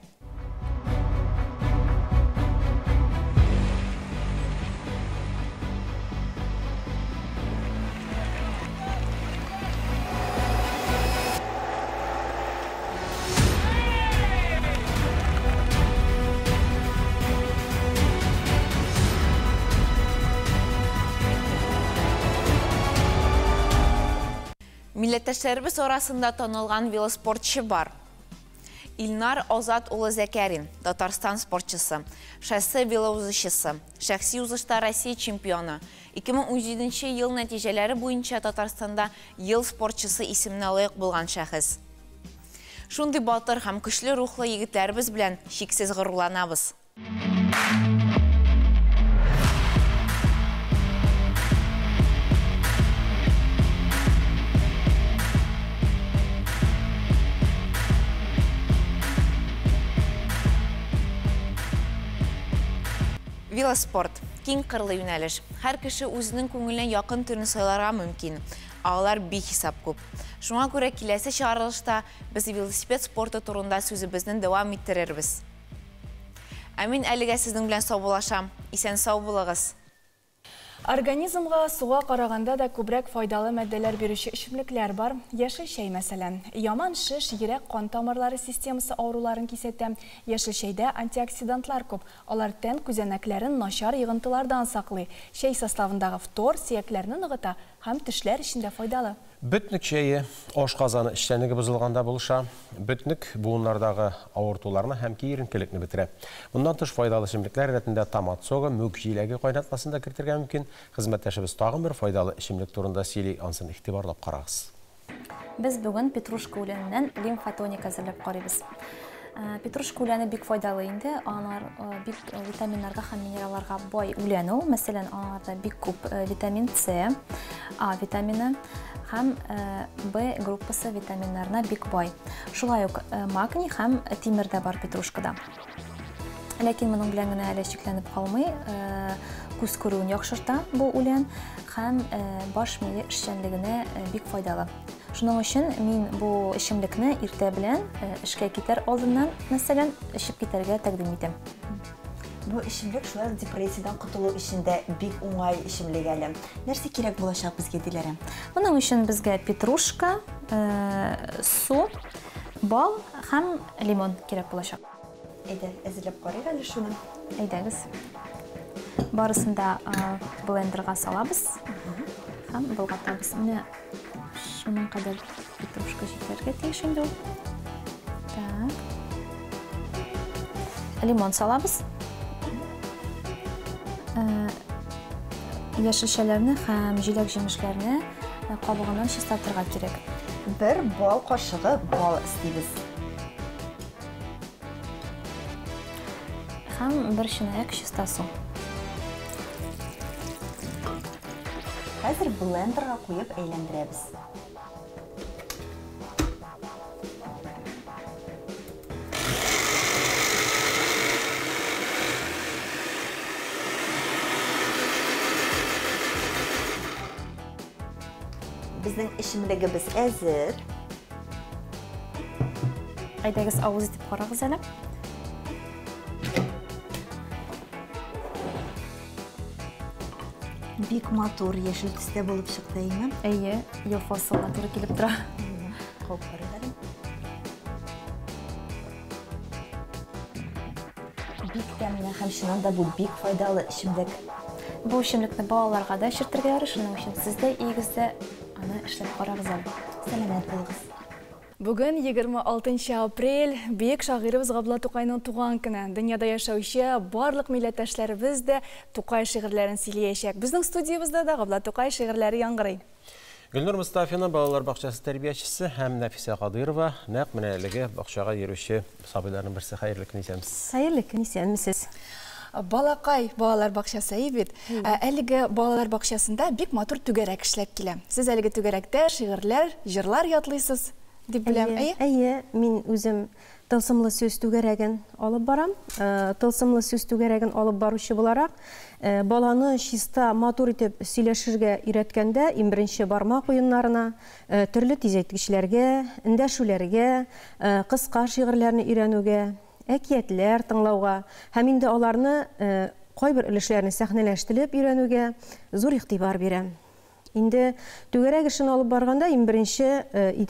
Милләттәшләребез арасында танылган велоспортчы бар. Илнар Азат улы Зәкәрин, Татарстан спортчысы, шоссе велоузышчысы, шәхси узышта Россия чемпионы. 2017 ел нәтиҗәләре буенча Татарстанда ел спортчысы исеменә лаек булган шәхес. Шундый батыр һәм көчле рухлы егетләребез белән чиксез горурланабыз. Велоспорт киң кырлы юнәлеш. Һәр кеше үзенең күңеленә якын төрен сайларга мөмкин. Алар бихисап күп. Шуңа күрә киләсе чыгарылышта без велосипед спорты турында сүзебезне дәвам иттерербез. Ә мин әлегә сезнең белән саубуллашам. Исән сау булыгыз. Организмга суга караганда да күбрәк файдалы матдәләр бирүче эчемлекләр бар. Яшел чәй мәсәлән. Яман шеш йөрәк кан тамырлары системасы авыруларын кисәтә. Яшел чәйдә антиоксидантлар күп. Алар тән күзәнәкләрен начар йогынтылардан саклый. Чәй составындагы фтор сөякләрне ныгыта һәм тешләр өчен дә файдалы. Бөтнек чәе ашказаны эшчәнлеге бозылганда булыша. Бөтнек буыннардагы авыртуларны һәм киеренкелекне бетерә. Моннан тыш файдалы эчемлекләр рәтендә томат согы, мүк җиләге кайнатмасын да кертергә мөмкин. Хезмәттәшебез тагын бер файдалы эчемлек турында сөйли, ансын игътибарлап карагыз. Без бүген петрушка үләненнән лимфотоник әзерләп карыйбыз. Петрушка үләне бик файдалы инде, алар бик витаминнарга һәм минералларга бай үлән ул. Мәсәлән, аларда бик күп витамин С, А витамины һәм Б группасы витаминнарына бик бай. Шулай ук магний һәм тимер дә бар петрушкада. Ләкин моның белән генә әле чикләнеп калмый, күз күрүен яхшырта бу үлән һәм баш мие эшчәнлегенә бик файдалы. Шуның өчен мин бу эчемлекне иртә белән эшкә китәр алдыннан, мәсәлән, эчеп китәргә тәкъдим итәм. Бу эчемлек шулай ук депрессиядән котылу өчен дә бик уңай эчемлек әле. Нәрсә кирәк булачак безгә, Диләрә? Моның өчен безгә петрушка, су, бал һәм лимон кирәк булачак. Әйдә, әзерләп карыйк әле шуны. Әйдәгез. Барысын да блендерга салабыз һәм болгатабыз. Менә шуның кадәр петрушка җитәргә тиеш инде ул. Так. Лимон салабыз. Яшелчәләрне һәм җиләк-җимешләрне кабыгыннан чистартырга кирәк. Бер бал кашыгы бал өстибез. Һәм бер чынаяк чиста су. Хәзер блендерга куеп әйләндерәбез. Безнең эчемлегебез әзер. Әйдәгез, авыз итеп карагыз әле. Бик матур яшел төстә булып чыкты, әйеме? Әйе, ел фасылына туры килеп тора. Кабып карыйк әле. Бик тәмле һәм чыннан да бу бик файдалы эчемлек. Бу эчемлекне балаларга да эчертергә ярый, шуның өчен сез дә өегездә аны эшләп карагыз әле. Сәламәт булыгыз. Бүген 26 апрель, бөек шагыйребез Габдулла Тукайның туган көне. Дөньяда яшәүче барлык милләттәшләребез дә Тукай шигырьләрен сөйләячәк. Безнең студиябездә дә Габдулла Тукай шигырьләре яңгырый. Гөлнур Мостафина балалар бакчасы тәрбиячесе һәм Нәфисә Кадыйрова нәкъ менә әлеге бакчага йөрүче сабыйларның берсе. Хәерле көн, исәнмесез. Хәерле көн, исәнмесез. Балакай балалар бакчасы, әйе бит? Әлеге балалар бакчасында бик матур түгәрәк эшләп килә. Сез әлеге түгәрәктә шигырьләр, җырлар ятлыйсыз дип беләм, әйе? Әйе, мин үзем Тылсымлы сүз түгәрәген алып барам. Тылсымлы сүз түгәрәген алып баручы буларак, баланы чиста, матур итеп сөйләшергә өйрәткәндә, иң беренче бармак уеннарына, төрле тизәйткечләргә, эндәшүләргә, кыска шигырьләрне өйрәнүгә, әкиятләр тыңлауга һәм инде аларны кайбер өлешләрен сәхнәләштереп өйрәнүгә зур игътибар бирәм. Инде түгәрәк эшен алып барганда иң беренче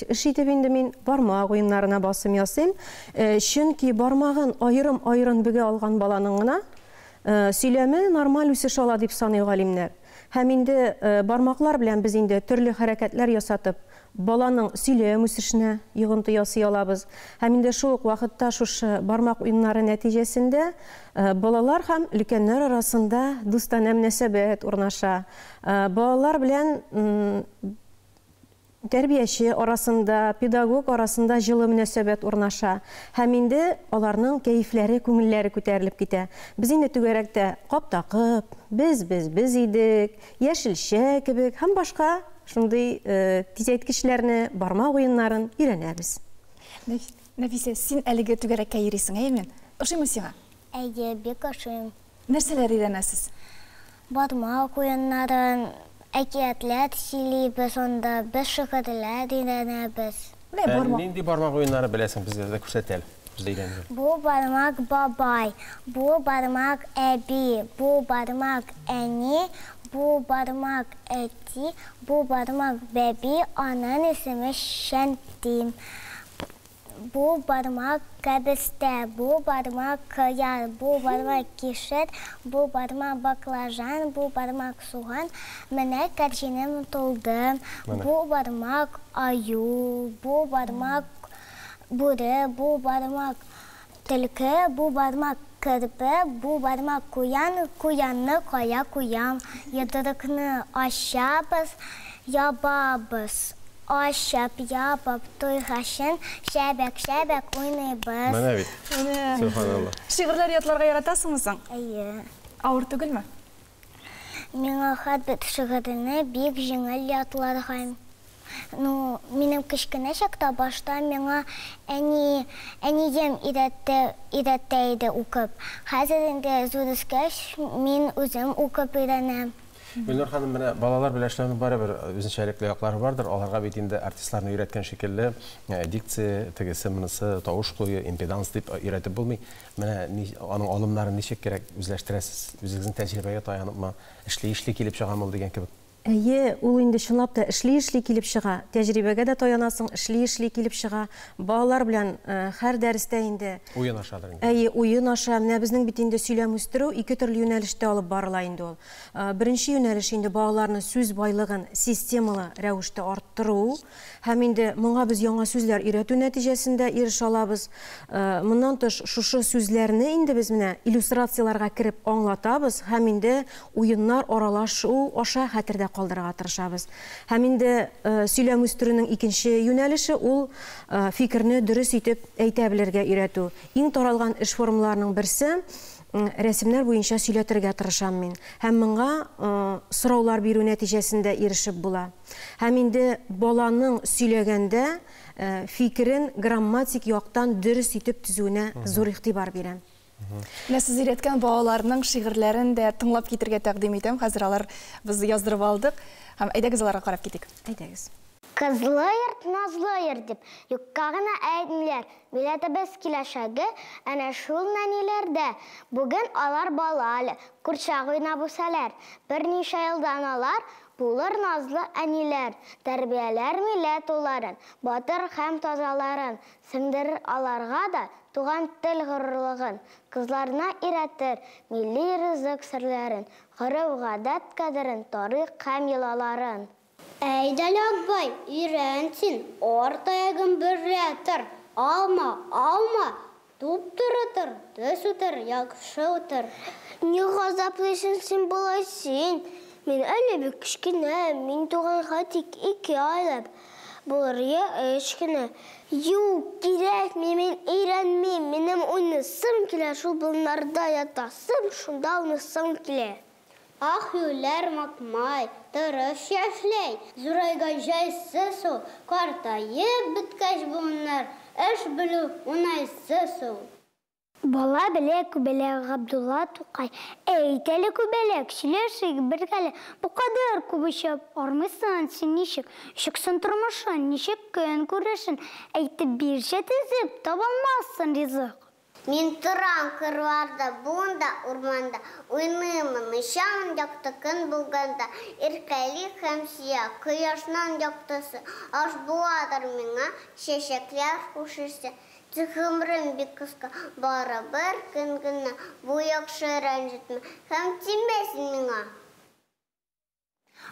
эш итеп инде мин бармак уеннарына басым ясыйм. Чөнки бармагын аерым-аерым бөгә алган баланың гына сөйләме нормаль үсеш ала дип саный галимнәр. Һәм инде бармаклар белән без инде төрле хәрәкәтләр ясатып, баланың сөйләм үсешенә йогынты ясый алабыз. Һәм инде шул ук вакытта шушы бармак уеннары нәтиҗәсендә балалар һәм өлкәннәр арасында дустанә мөнәсәбәт урнаша. Балалар белән тәрбияче арасында, педагог арасында җылы мөнәсәбәт урнаша. Һәм инде аларның кәефләре, күңелләре күтәрелеп китә. Без инде түгәрәктә кап такып, без, без, без идек, яшелчә кебек һәм башка шундый тизәйткечләрне, бармак уеннарын өйрәнәбез. Нәфисә, син әлеге түгәрәккә йөрисең, әйеме? Ошыймы сиңа? Әйе, бик ошыйм. Нәрсәләр өйрәнәсез? Бармак уеннарын, әкиятләр сөйлибез анда, без шигырьләр өйрәнәбез. Ә нинди бармак уеннары беләсең, безгә дә күрсәт әле, без дә өйрәнергә. Бу бармак бабай, бу бармак әби, бу бармак әни, бу бармак әти, бу бармак бәби, аның исеме Шәнти. Бу бармак кәбестә, бу бармак кыяр, бу бармак кишер, бу бармак баклажан, бу бармак суган. Менә кәрҗинем тулды. Бу бармак аю, бу бармак бүре, бу бармак төлке, бу бармак керпе, бу бармак куян, куянны кая куям. Йодрыкны ачабыз, ябабыз. Ачып, ябып, туйгачын, шәбәк-шәбәк уйныйбыз. Менә бит. Сөбханалла. Шигырьләр ятларга яратасыңмы соң? Әйе. Авыр түгелме? Миңа һәрбер шигырьне бик җиңел ятларга. Ну, минем кечкенә чакта башта миңа әни, әнием өйрәтте, өйрәтә иде укып. Хәзер инде зур үскәч, мин үзем укып өйрәнәм. Гөлнур ханым, менә балалар белән эшләүнең барыбер үзенчәлекле яклары бардыр. Аларга бит инде артистларны өйрәткән шикелле дикция, тегесе, монысы, тавыш кую, импеданс дип өйрәтеп булмый. Менә аның алымнарын ничек кирәк үзләштерәсез? Үзегезнең тәҗрибәгә таяныпмы, эшли-эшли килеп чыгамы ул дигән кебек? Әйе, ул инде чынлап та эшли-эшли килеп чыга. Тәҗрибәгә дә таянасың, эшли-эшли килеп чыга. Балалар белән һәр дәрестә инде. Уен ашадыр инде. Әйе, уен аша. Менә безнең бит инде сөйләм үстерү ике төрле юнәлештә алып барыла инде ул. Беренче юнәлеш инде балаларны сүз байлыгын системалы рәвештә арттыру. Һәм инде моңа без яңа сүзләр өйрәтү нәтиҗәсендә ирешә алабыз. Моннан тыш, шушы сүзләрне инде без менә иллюстрацияләргә кереп аңлатабыз һәм инде уеннар, аралашу аша хәтердә калдырырга тырышабыз. Һәм инде сөйләм үстерүнең икенче юнәлеше ул фикерне дөрес итеп әйтә белергә өйрәтү. Иң таралган эш формаларының берсе, рәсемнәр буенча сөйләтергә тырышам мин. Һәм моңа сораулар бирү нәтиҗәсендә ирешеп була. Һәм инде баланың сөйләгәндә фикерен грамматик яктан дөрес итеп төзүенә зур игътибар бирәм. Менә сез өйрәткән балаларның шигырьләрен дә тыңлап китергә тәкъдим итәм. Хәзер алар без яздырып алдык. Һәм әйдәгез аларга карап китик. Әйдәгез. Кызлы йорт, назлы йорт дип юкка гына әйтмиләр. Милләтебез киләчәге әнә шул нәниләрдә. Бүген алар бала әле, курчак уйнап үсәләр. Берничә елдан алар булыр назлы әниләр. Тәрбияләр милләт улларын, батыр һәм тазаларын. Сеңдерер аларга да туган тел горурлыгын. Кызларына өйрәтер милли ризык серләрен, гореф-гадәт кадерен, тарих һәм йолаларын. Әйдәле, Акбай, өйрән син, арт аягың берлә тор, алма, алма, туп-туры тор, төз утыр, яхшы утыр. Ни газаплыйсың син болай син? Мин әле бик кечкенә, мин туганга тик ике айлап, булыр я өч кенә. Юк, кирәкми, мин өйрәнмим, минем уйныйсым килә, шул болыннарда ятасым, шунда уйныйсым килә. Ах, юләр Макмай, тырыш яшьләй, зурайгач җайсыз ул, картаеп беткәч буыннар, эш белү унайсыз ул. Бала белә күбәләк Габдулла Тукай. Әйт әле, күбәләк, сөйләшик бергәләп, бу кадәр күп очып, армыйсың син ничек? Ничек соң тормышың, ничек көн күрешен, әйтеп бирче тезеп, табалмассың ризык. Мин торам кырларда, болында, урманда, Уйныймын, очамын якты көн булганда, Иркәли һәм сөя кояшның яктысы, Аш буладыр миңа чәчәкләр хуш исе. Тик гомрем бик кыска, бары бер көн генә, Бу яхшы рәнҗетмә һәм тимә син миңа.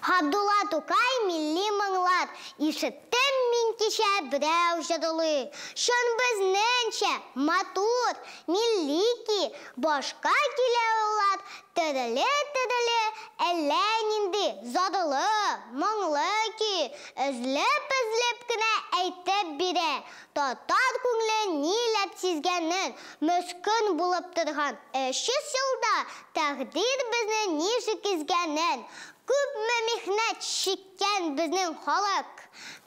Габдулла Тукай милли моңлар Ишеттем мин кичә берәү җырлый. Чын безнеңчә, матур, милли ки, Башка килә улар тереле-тереле, Әллә нинди зарлы, моңлы көй Өзлеп-өзлеп кенә әйтеп бирә. Татар күңле ниләр сизгәнен, Мескен булып торган 300 елда Тәкъдир безне ничек изгәнен, Күпме михнәт чиккән безнең халык,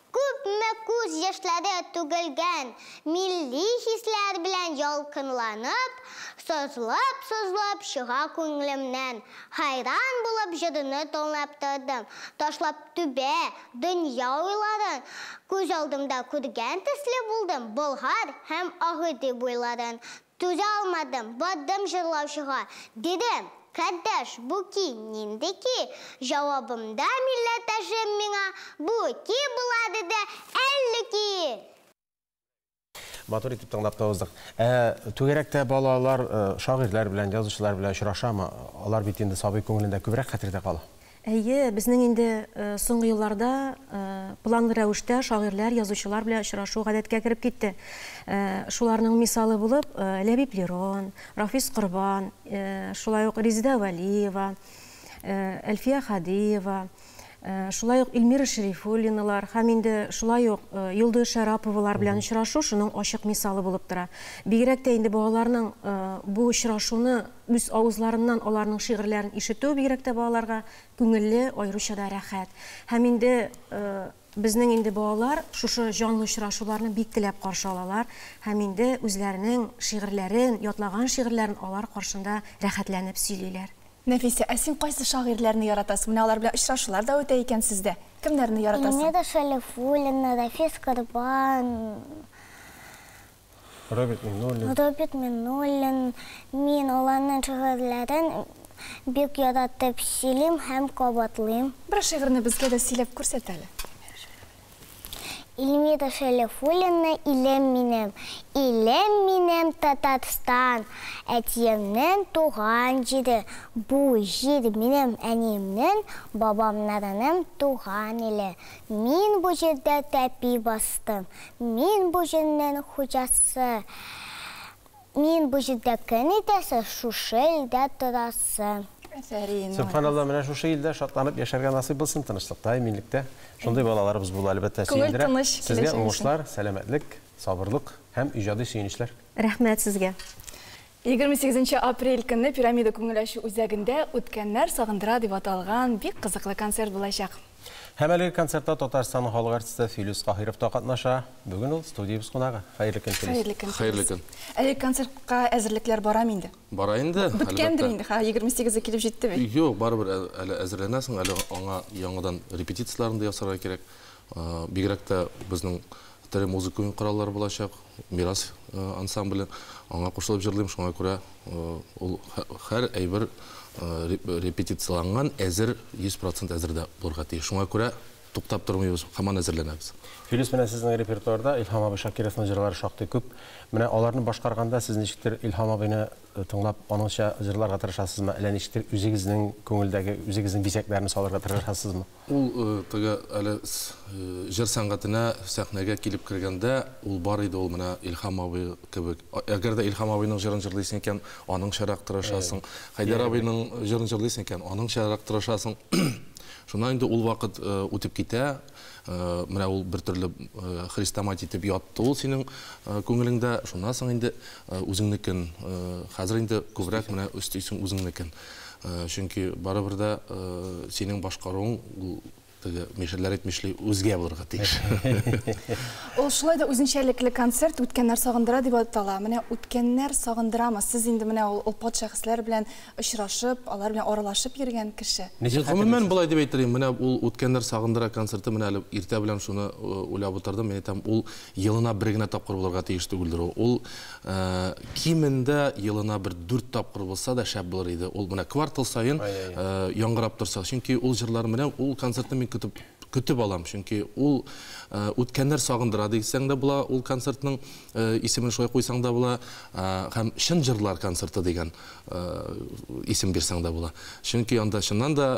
Күпме күз яшьләре түгелгән, Милли хисләр белән ялкынланып, Сызлап-сызлап чыга күңлемнән. Хәйран булып җырны тыңлап тордым, Ташлап түбә, дөнья уйларын, Күз алдымда күргән төсле булдым Болгар һәм Агыйдел буйларын. Түзә алмадым, бардым җырлаучыга. Дидем, Кардәш, бу ки нинди ки? Җавабымда милләттәшем миңа, Бу ки була, диде, Әллүки! Матур итеп тыңлап та уздык. Ә түгәрәктә балалар шагыйрьләр белән, язучылар белән очрашамы? Алар бит инде сабый күңелендә күбрәк хәтердә кала. Әйе, безнең инде соңгы елларда планлы рәвештә шагыйрьләр, язучылар белән очрашу гадәткә кереп китте. Шуларның мисалы булып Ләбиб Лерон, Рафис Корбан, шулай ук Резеда Вәлиева, Әлфия Хадиева, шулай ук Эльмира Шәрифуллиналар һәм инде шулай ук Йолдыз Шәраповалар белән очрашу шуның ачык мисалы булып тора. Бигрәк тә инде балаларның бу очрашуны Үз авызларыннан аларның шигырьләрен ишетү бигрәк тә балаларга күңелле, аеруча да рәхәт. Һәм инде безнең инде балалар шушы җанлы очрашуларны бик теләп каршы алалар һәм инде үзләренең шигырьләрен, ятлаган шигырьләрен алар каршында рәхәтләнеп сөйлиләр. Нәфисә, ә син кайсы шагыйрьләрне яратасың? Менә алар белән очрашулар да үтә икән сездә. Кемнәрне яратасың? Эльмира Шәрифуллина, Рафис Корбан. Роберт Миңнуллин. Роберт Миңнуллин, мин аларның шигырьләрен бик яратып сөйлим һәм кабатлыйм. Бер шигырьне безгә дә сөйләп күрсәт әле. Эльмира Шәрифуллина Илем минем, илем минем Татарстан, әтиемнең туган җире, бу җир минем әниемнең, бабамнарының туган иле. Мин бу җирдә тәпи бастым, мин бу җирнең хуҗасы. Мин бу җирдә көн итәсе, шушы илдә торасы. Афәрин. Сөбханалла, менә шушы илдә шатланып яшәргә насыйп булсын, тынычлыкта, иминлектә. Шундый балаларыбыз булу, әлбәттә, Күңел сөендерә. тыныч, Сезгә киләчәк өчен. уңышлар, сәламәтлек, сабырлык һәм иҗади сөенечләр. Рәхмәт сезгә. 28 апрель көнне Пирамида күңел ачу үзәгендә Үткәннәр сагындыра дип аталган бик кызыклы концерт булачак. Һәм әлеге концертта Татарстанның халык артисты Филүс Каһиров та катнаша. Бүген ул студиябез кунагы. Хәерле көн, Филүс. Хәерле көн, Филүс. Хәерле көн. Әлеге концертка әзерлекләр барамы инде? Бара инде, Беткәндер әлбәттә. инде, ха, 28-е килеп җитте бит. Юк, барыбер әле әзерләнәсең, әле аңа яңадан репетицияләрен дә ясарга кирәк. Бигрәк тә безнең тере музыка уен кораллары булачак, Мирас ансамбле, аңа кушылып җырлыйм, шуңа күрә ул һәр әйбер репетицияланган, әзер, 100% әзер дә булырга тиеш. Шуңа күрә туктап тормыйбыз, һаман әзерләнәбез. Филүс, менә сезнең репертуарда Илһам абый Шакировның җырлары шактый күп. Менә аларны башкарганда сез ничектер Илһам абыйны тыңлап, аныңча җырларга тырышасызмы, әллә ничектер үзегезнең күңелдәге, үзегезнең бизәкләрне салырга тырышасызмы? Ул теге әле җыр сәнгатенә, сәхнәгә килеп кергәндә, ул бар иде, ул менә Илһам абый кебек. Әгәр дә Илһам абыйның җырын җырлыйсың икән, аныңчарак тырышасың. Хәйдәр абыйның җырын җырлыйсың икән, аныңчарак тырышасың. Шуннан инде ул вакыт үтеп китә, менә ул бер төрле хрестоматия итеп ятты ул синең күңелеңдә. Шуннан соң инде үзеңнекен, хәзер инде күбрәк менә өстисең үзеңнекен. Чөнки барыбер дә синең башкаруың ул теге мишәрләр әйтмешли үзгә булырга тиеш. Ул шулай да үзенчәлекле концерт Үткәннәр сагындыра дип атала. Менә үткәннәр сагындырамы? Сез инде менә ул олпат шәхесләр белән очрашып, алар белән аралашып йөргән кеше. Ничек гомумән болай дип әйтер идем, менә ул Үткәннәр сагындыра концерты, менә әле иртә белән шуны уйлап утырдым, мин әйтәм, ул елына бер генә тапкыр булырга тиеш түгелдер ул. Ул кимендә елына бер 4 тапкыр булса да шәп булыр иде. Ул менә квартал саен яңгырап торса, чөнки ул җырлар менә ул концертны мин көтеп алам, чөнки ул үткәннәр сагындыра дисәң дә була, ул концертның исемен шулай куйсаң да була, һәм чын җырлар концерты дигән исем бирсәң дә була. Чөнки анда чыннан да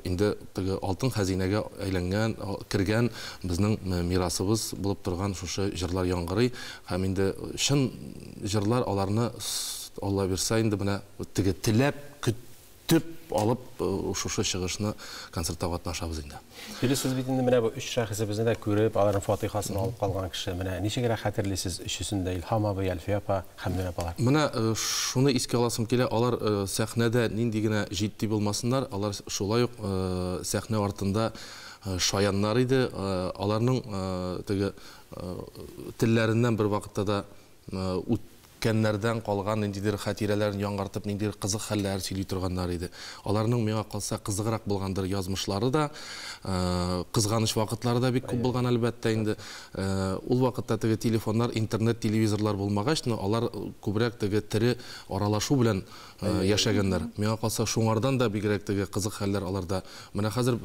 инде теге алтын хәзинәгә әйләнгән, кергән безнең мирасыбыз булып торган шушы җырлар яңгырый, һәм инде чын җырлар аларны Алла бирсә инде менә теге теләп, көтеп алып шушы чыгышны концертта катнашабыз инде. Филүс, сез бит инде менә бу өч шәхесебезне дә күреп, аларның фатихасын алып калган кеше. Менә ничегрәк хәтерлисез өчесен дә, Илһам абый, Әлфия апа, Хәмдүнә апалар? Менә шуны искә аласым килә, алар сәхнәдә нинди генә җитди булмасыннар, алар шулай ук сәхнә артында шаяннар иде. Аларның теге телләреннән бер вакытта да үткәннәрдән калган ниндидер хатирәләрен яңартып, ниндидер кызык хәлләр сөйли торганнар иде. Аларның миңа калса кызыграк булгандыр язмышлары да, кызганыч вакытлары да бик күп булган әлбәттә инде. Ул вакытта теге телефоннар, интернет, телевизорлар булмагач, но алар күбрәк теге тере аралашу белән яшәгәннәр. Миңа калса шуңардан да бигрәк теге кызык хәлләр аларда. Менә хәзер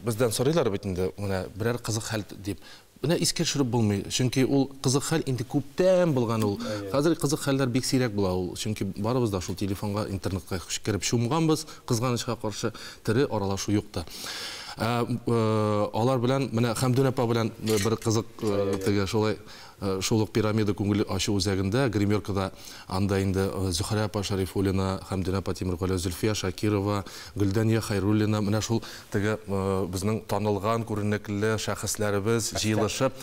бездән сорыйлар бит инде, менә берәр кызык хәл дип. Менә искә төшереп булмый, чөнки ул кызык хәл инде күптән булган ул. Хәзер кызык хәлләр бик сирәк була ул, чөнки барыбыз да шул телефонга, интернетка кереп чумганбыз, кызганычка каршы тере аралашу юк та. Алар белән, менә Хәмдүнә апа белән бер кызык теге шулай, шул ук Пирамида күңел ачу үзәгендә, гримеркада анда инде Зөһрә апа Шәрифуллина, Хәмдүнә апа Тимергалиева, Зөлфия Шакирова, Гөлдәния Хайруллина, менә шул теге безнең танылган күренекле шәхесләребез җыелышып,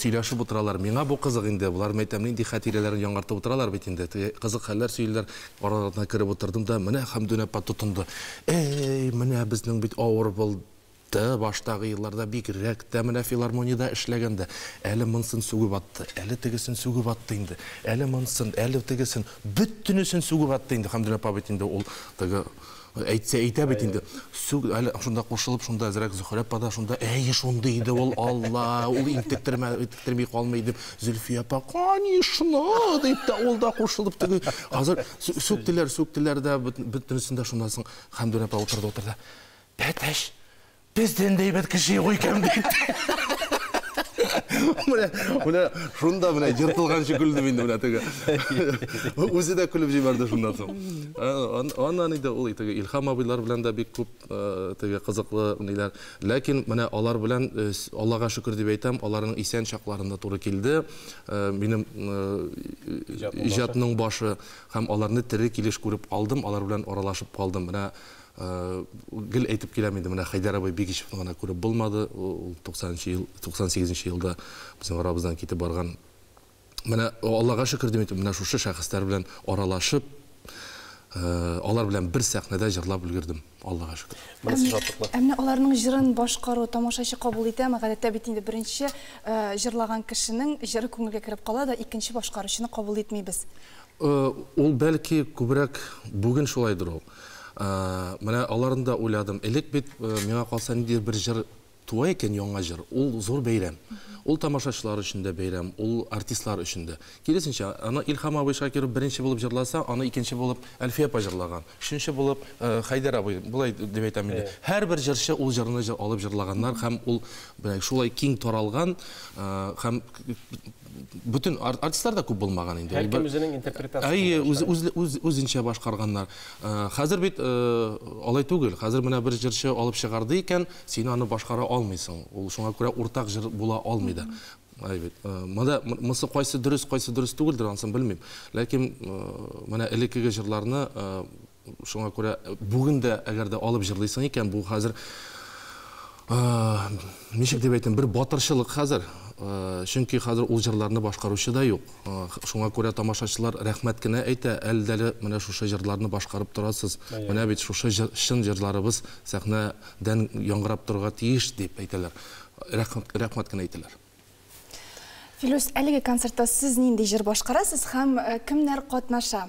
сөйләшеп утыралар. Миңа бу кызык инде, болар мәйтәм нинди хатирәләрен яңартып утыралар бит инде. Теге кызык хәлләр сөйлиләр, араларына кереп утырдым да, менә Хәмдүнә апа тотынды. Эй, менә безнең бит авыр булды. Баштагы елларда бигрәк тә менә филармониядә эшләгәндә, әле монсын сүгеп атты, әле тегесен сүгеп атты инде, әле монсын, әле тегесен, бөтенесен сүгеп атты инде. Хәмдүнә апа бит инде ул теге Әйтсә әйтә бит инде. Сүг, әле шунда кушылып, шунда әзрәк Зөһрә апа да шунда, әй, шундый иде ул, Алла, ул интектермә, интектерми калмый дип, Зөлфия апа, конечно, дип тә ул да кушылып теге. Хәзер сүктеләр, сүктеләр дә бөтенесен дә шуннан соң Хәмдүнә апа утырды, утырды. Бәтәч, бездән дә әйбәт кеше юк икән дип. Менә, менә шунда менә ертылганчы көлдем инде менә теге. Үзе дә көлеп җибәрде шуннан соң. Аннан инде ул теге Илһам абыйлар белән дә бик күп теге кызыклы ниләр. Ләкин менә алар белән Аллага шөкер дип әйтәм, аларның исән чакларында туры килде. Минем иҗатның башы һәм аларны тере килеш күреп калдым, алар белән аралашып калдым. Менә гел әйтеп киләм инде, менә Хәйдәр абый Бигичевны гына күреп булмады. Ул 90 ел, 98 елда безнең арабыздан китеп барган. Менә Аллага шөкер дип әйтәм, менә шушы шәхесләр белән аралашып, алар белән бер сәхнәдә җырлап өлгердем. Аллага шөкер. Монысы шатлыклы. Ә менә аларның җырын башкару тамашачы кабул итәме? Гадәттә бит инде беренче җырлаган кешенең җыры күңелгә кереп кала да, икенче башкаручыны кабул итмибез. Ул бәлки күбрәк бүген шулайдыр ул. Менә аларын да уйладым. Элек бит миңа калса ниндидер бер җыр туа икән, яңа җыр, ул зур бәйрәм. Ул тамашачылар өчен дә бәйрәм, ул артистлар өчен дә. Киресенчә, аны Илһам абый Шакиров беренче булып җырласа, аны икенче булып Әлфия апа җырлаган, өченче булып Хәйдәр абый, болай дип әйтәм инде. Һәрбер җырчы ул җырны алып җырлаганнар һәм ул шулай киң таралган һәм бөтен артистлар да күп булмаган инде. Һәркем үзенең интерпретациясен. Әйе, үзенчә башкарганнар. Хәзер бит алай түгел. Хәзер менә бер җырчы алып чыгарды икән, син аны башкара алмыйсың. Ул шуңа күрә уртак җыр була алмый да. Әй бит. Монда монысы кайсы дөрес, кайсы дөрес түгелдер, анысын белмим. Ләкин менә элеккеге җырларны шуңа күрә бүген дә әгәр дә алып җырлыйсың икән, бу хәзер ничек дип әйтим, бер батырчылык хәзер. Чөнки хәзер ул җырларны башкаручы да юк. Шуңа күрә тамашачылар рәхмәт кенә әйтә, әле менә шушы җырларны башкарып торасыз. Менә бит шушы чын җырларыбыз сәхнәдән яңгырап торырга тиеш дип әйтәләр. Рәхмәт кенә әйтәләр. Филүс, әлеге концертта сез нинди җыр башкарасыз һәм кемнәр катнаша?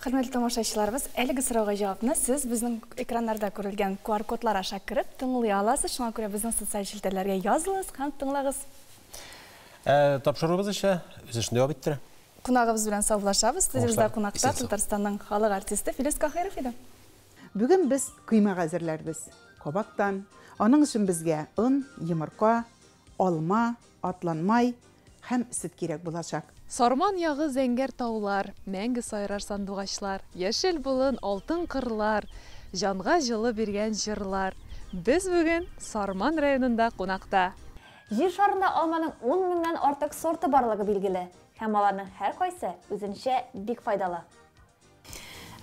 Хөрмәтле тамашачыларыбыз, әлеге сорауга җавапны сез безнең экраннарда күрелгән QR-кодлар аша кереп тыңлый аласыз. Шуңа күрә безнең социаль челтәрләргә язылыгыз һәм тыңлагыз. Тапшыруыбыз исә үз эшен дәвам иттерә. Кунагыбыз белән саубуллашабыз. Студиябездә кунакта Татарстанның халык артисты Филүс Каһиров иде. Бүген без коймак әзерләрбез. Кабактан. Аның өчен безгә он, йомырка, алма, атланмай һәм сөт кирәк булачак. Сарман ягы зәңгәр таулар, мәңге сайрар сандугачлар, яшел болын, алтын кырлар, җанга җылы биргән җырлар. Без бүген Сарман районында кунакта. Җир шарында алманың 10 меңнән артык сорты барлыгы билгеле, һәм аларның һәркайсы үзенчә бик файдалы.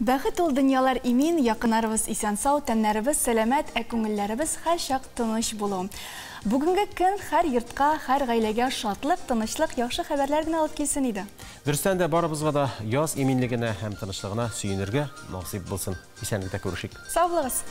Бәхет ул дөньялар имин, якыннарыбыз исән-сау, тәннәребез сәламәт, ә күңелләребез һәрчак тыныч булу. Бүгенге көн һәр йортка, һәр гаиләгә шатлык, тынычлык, яхшы хәбәрләр генә алып килсен иде. Дөрестән дә барыбызга да яз иминлегенә һәм тынычлыгына сөенергә насыйп булсын. Исәнлектә күрешик. Сау булыгыз.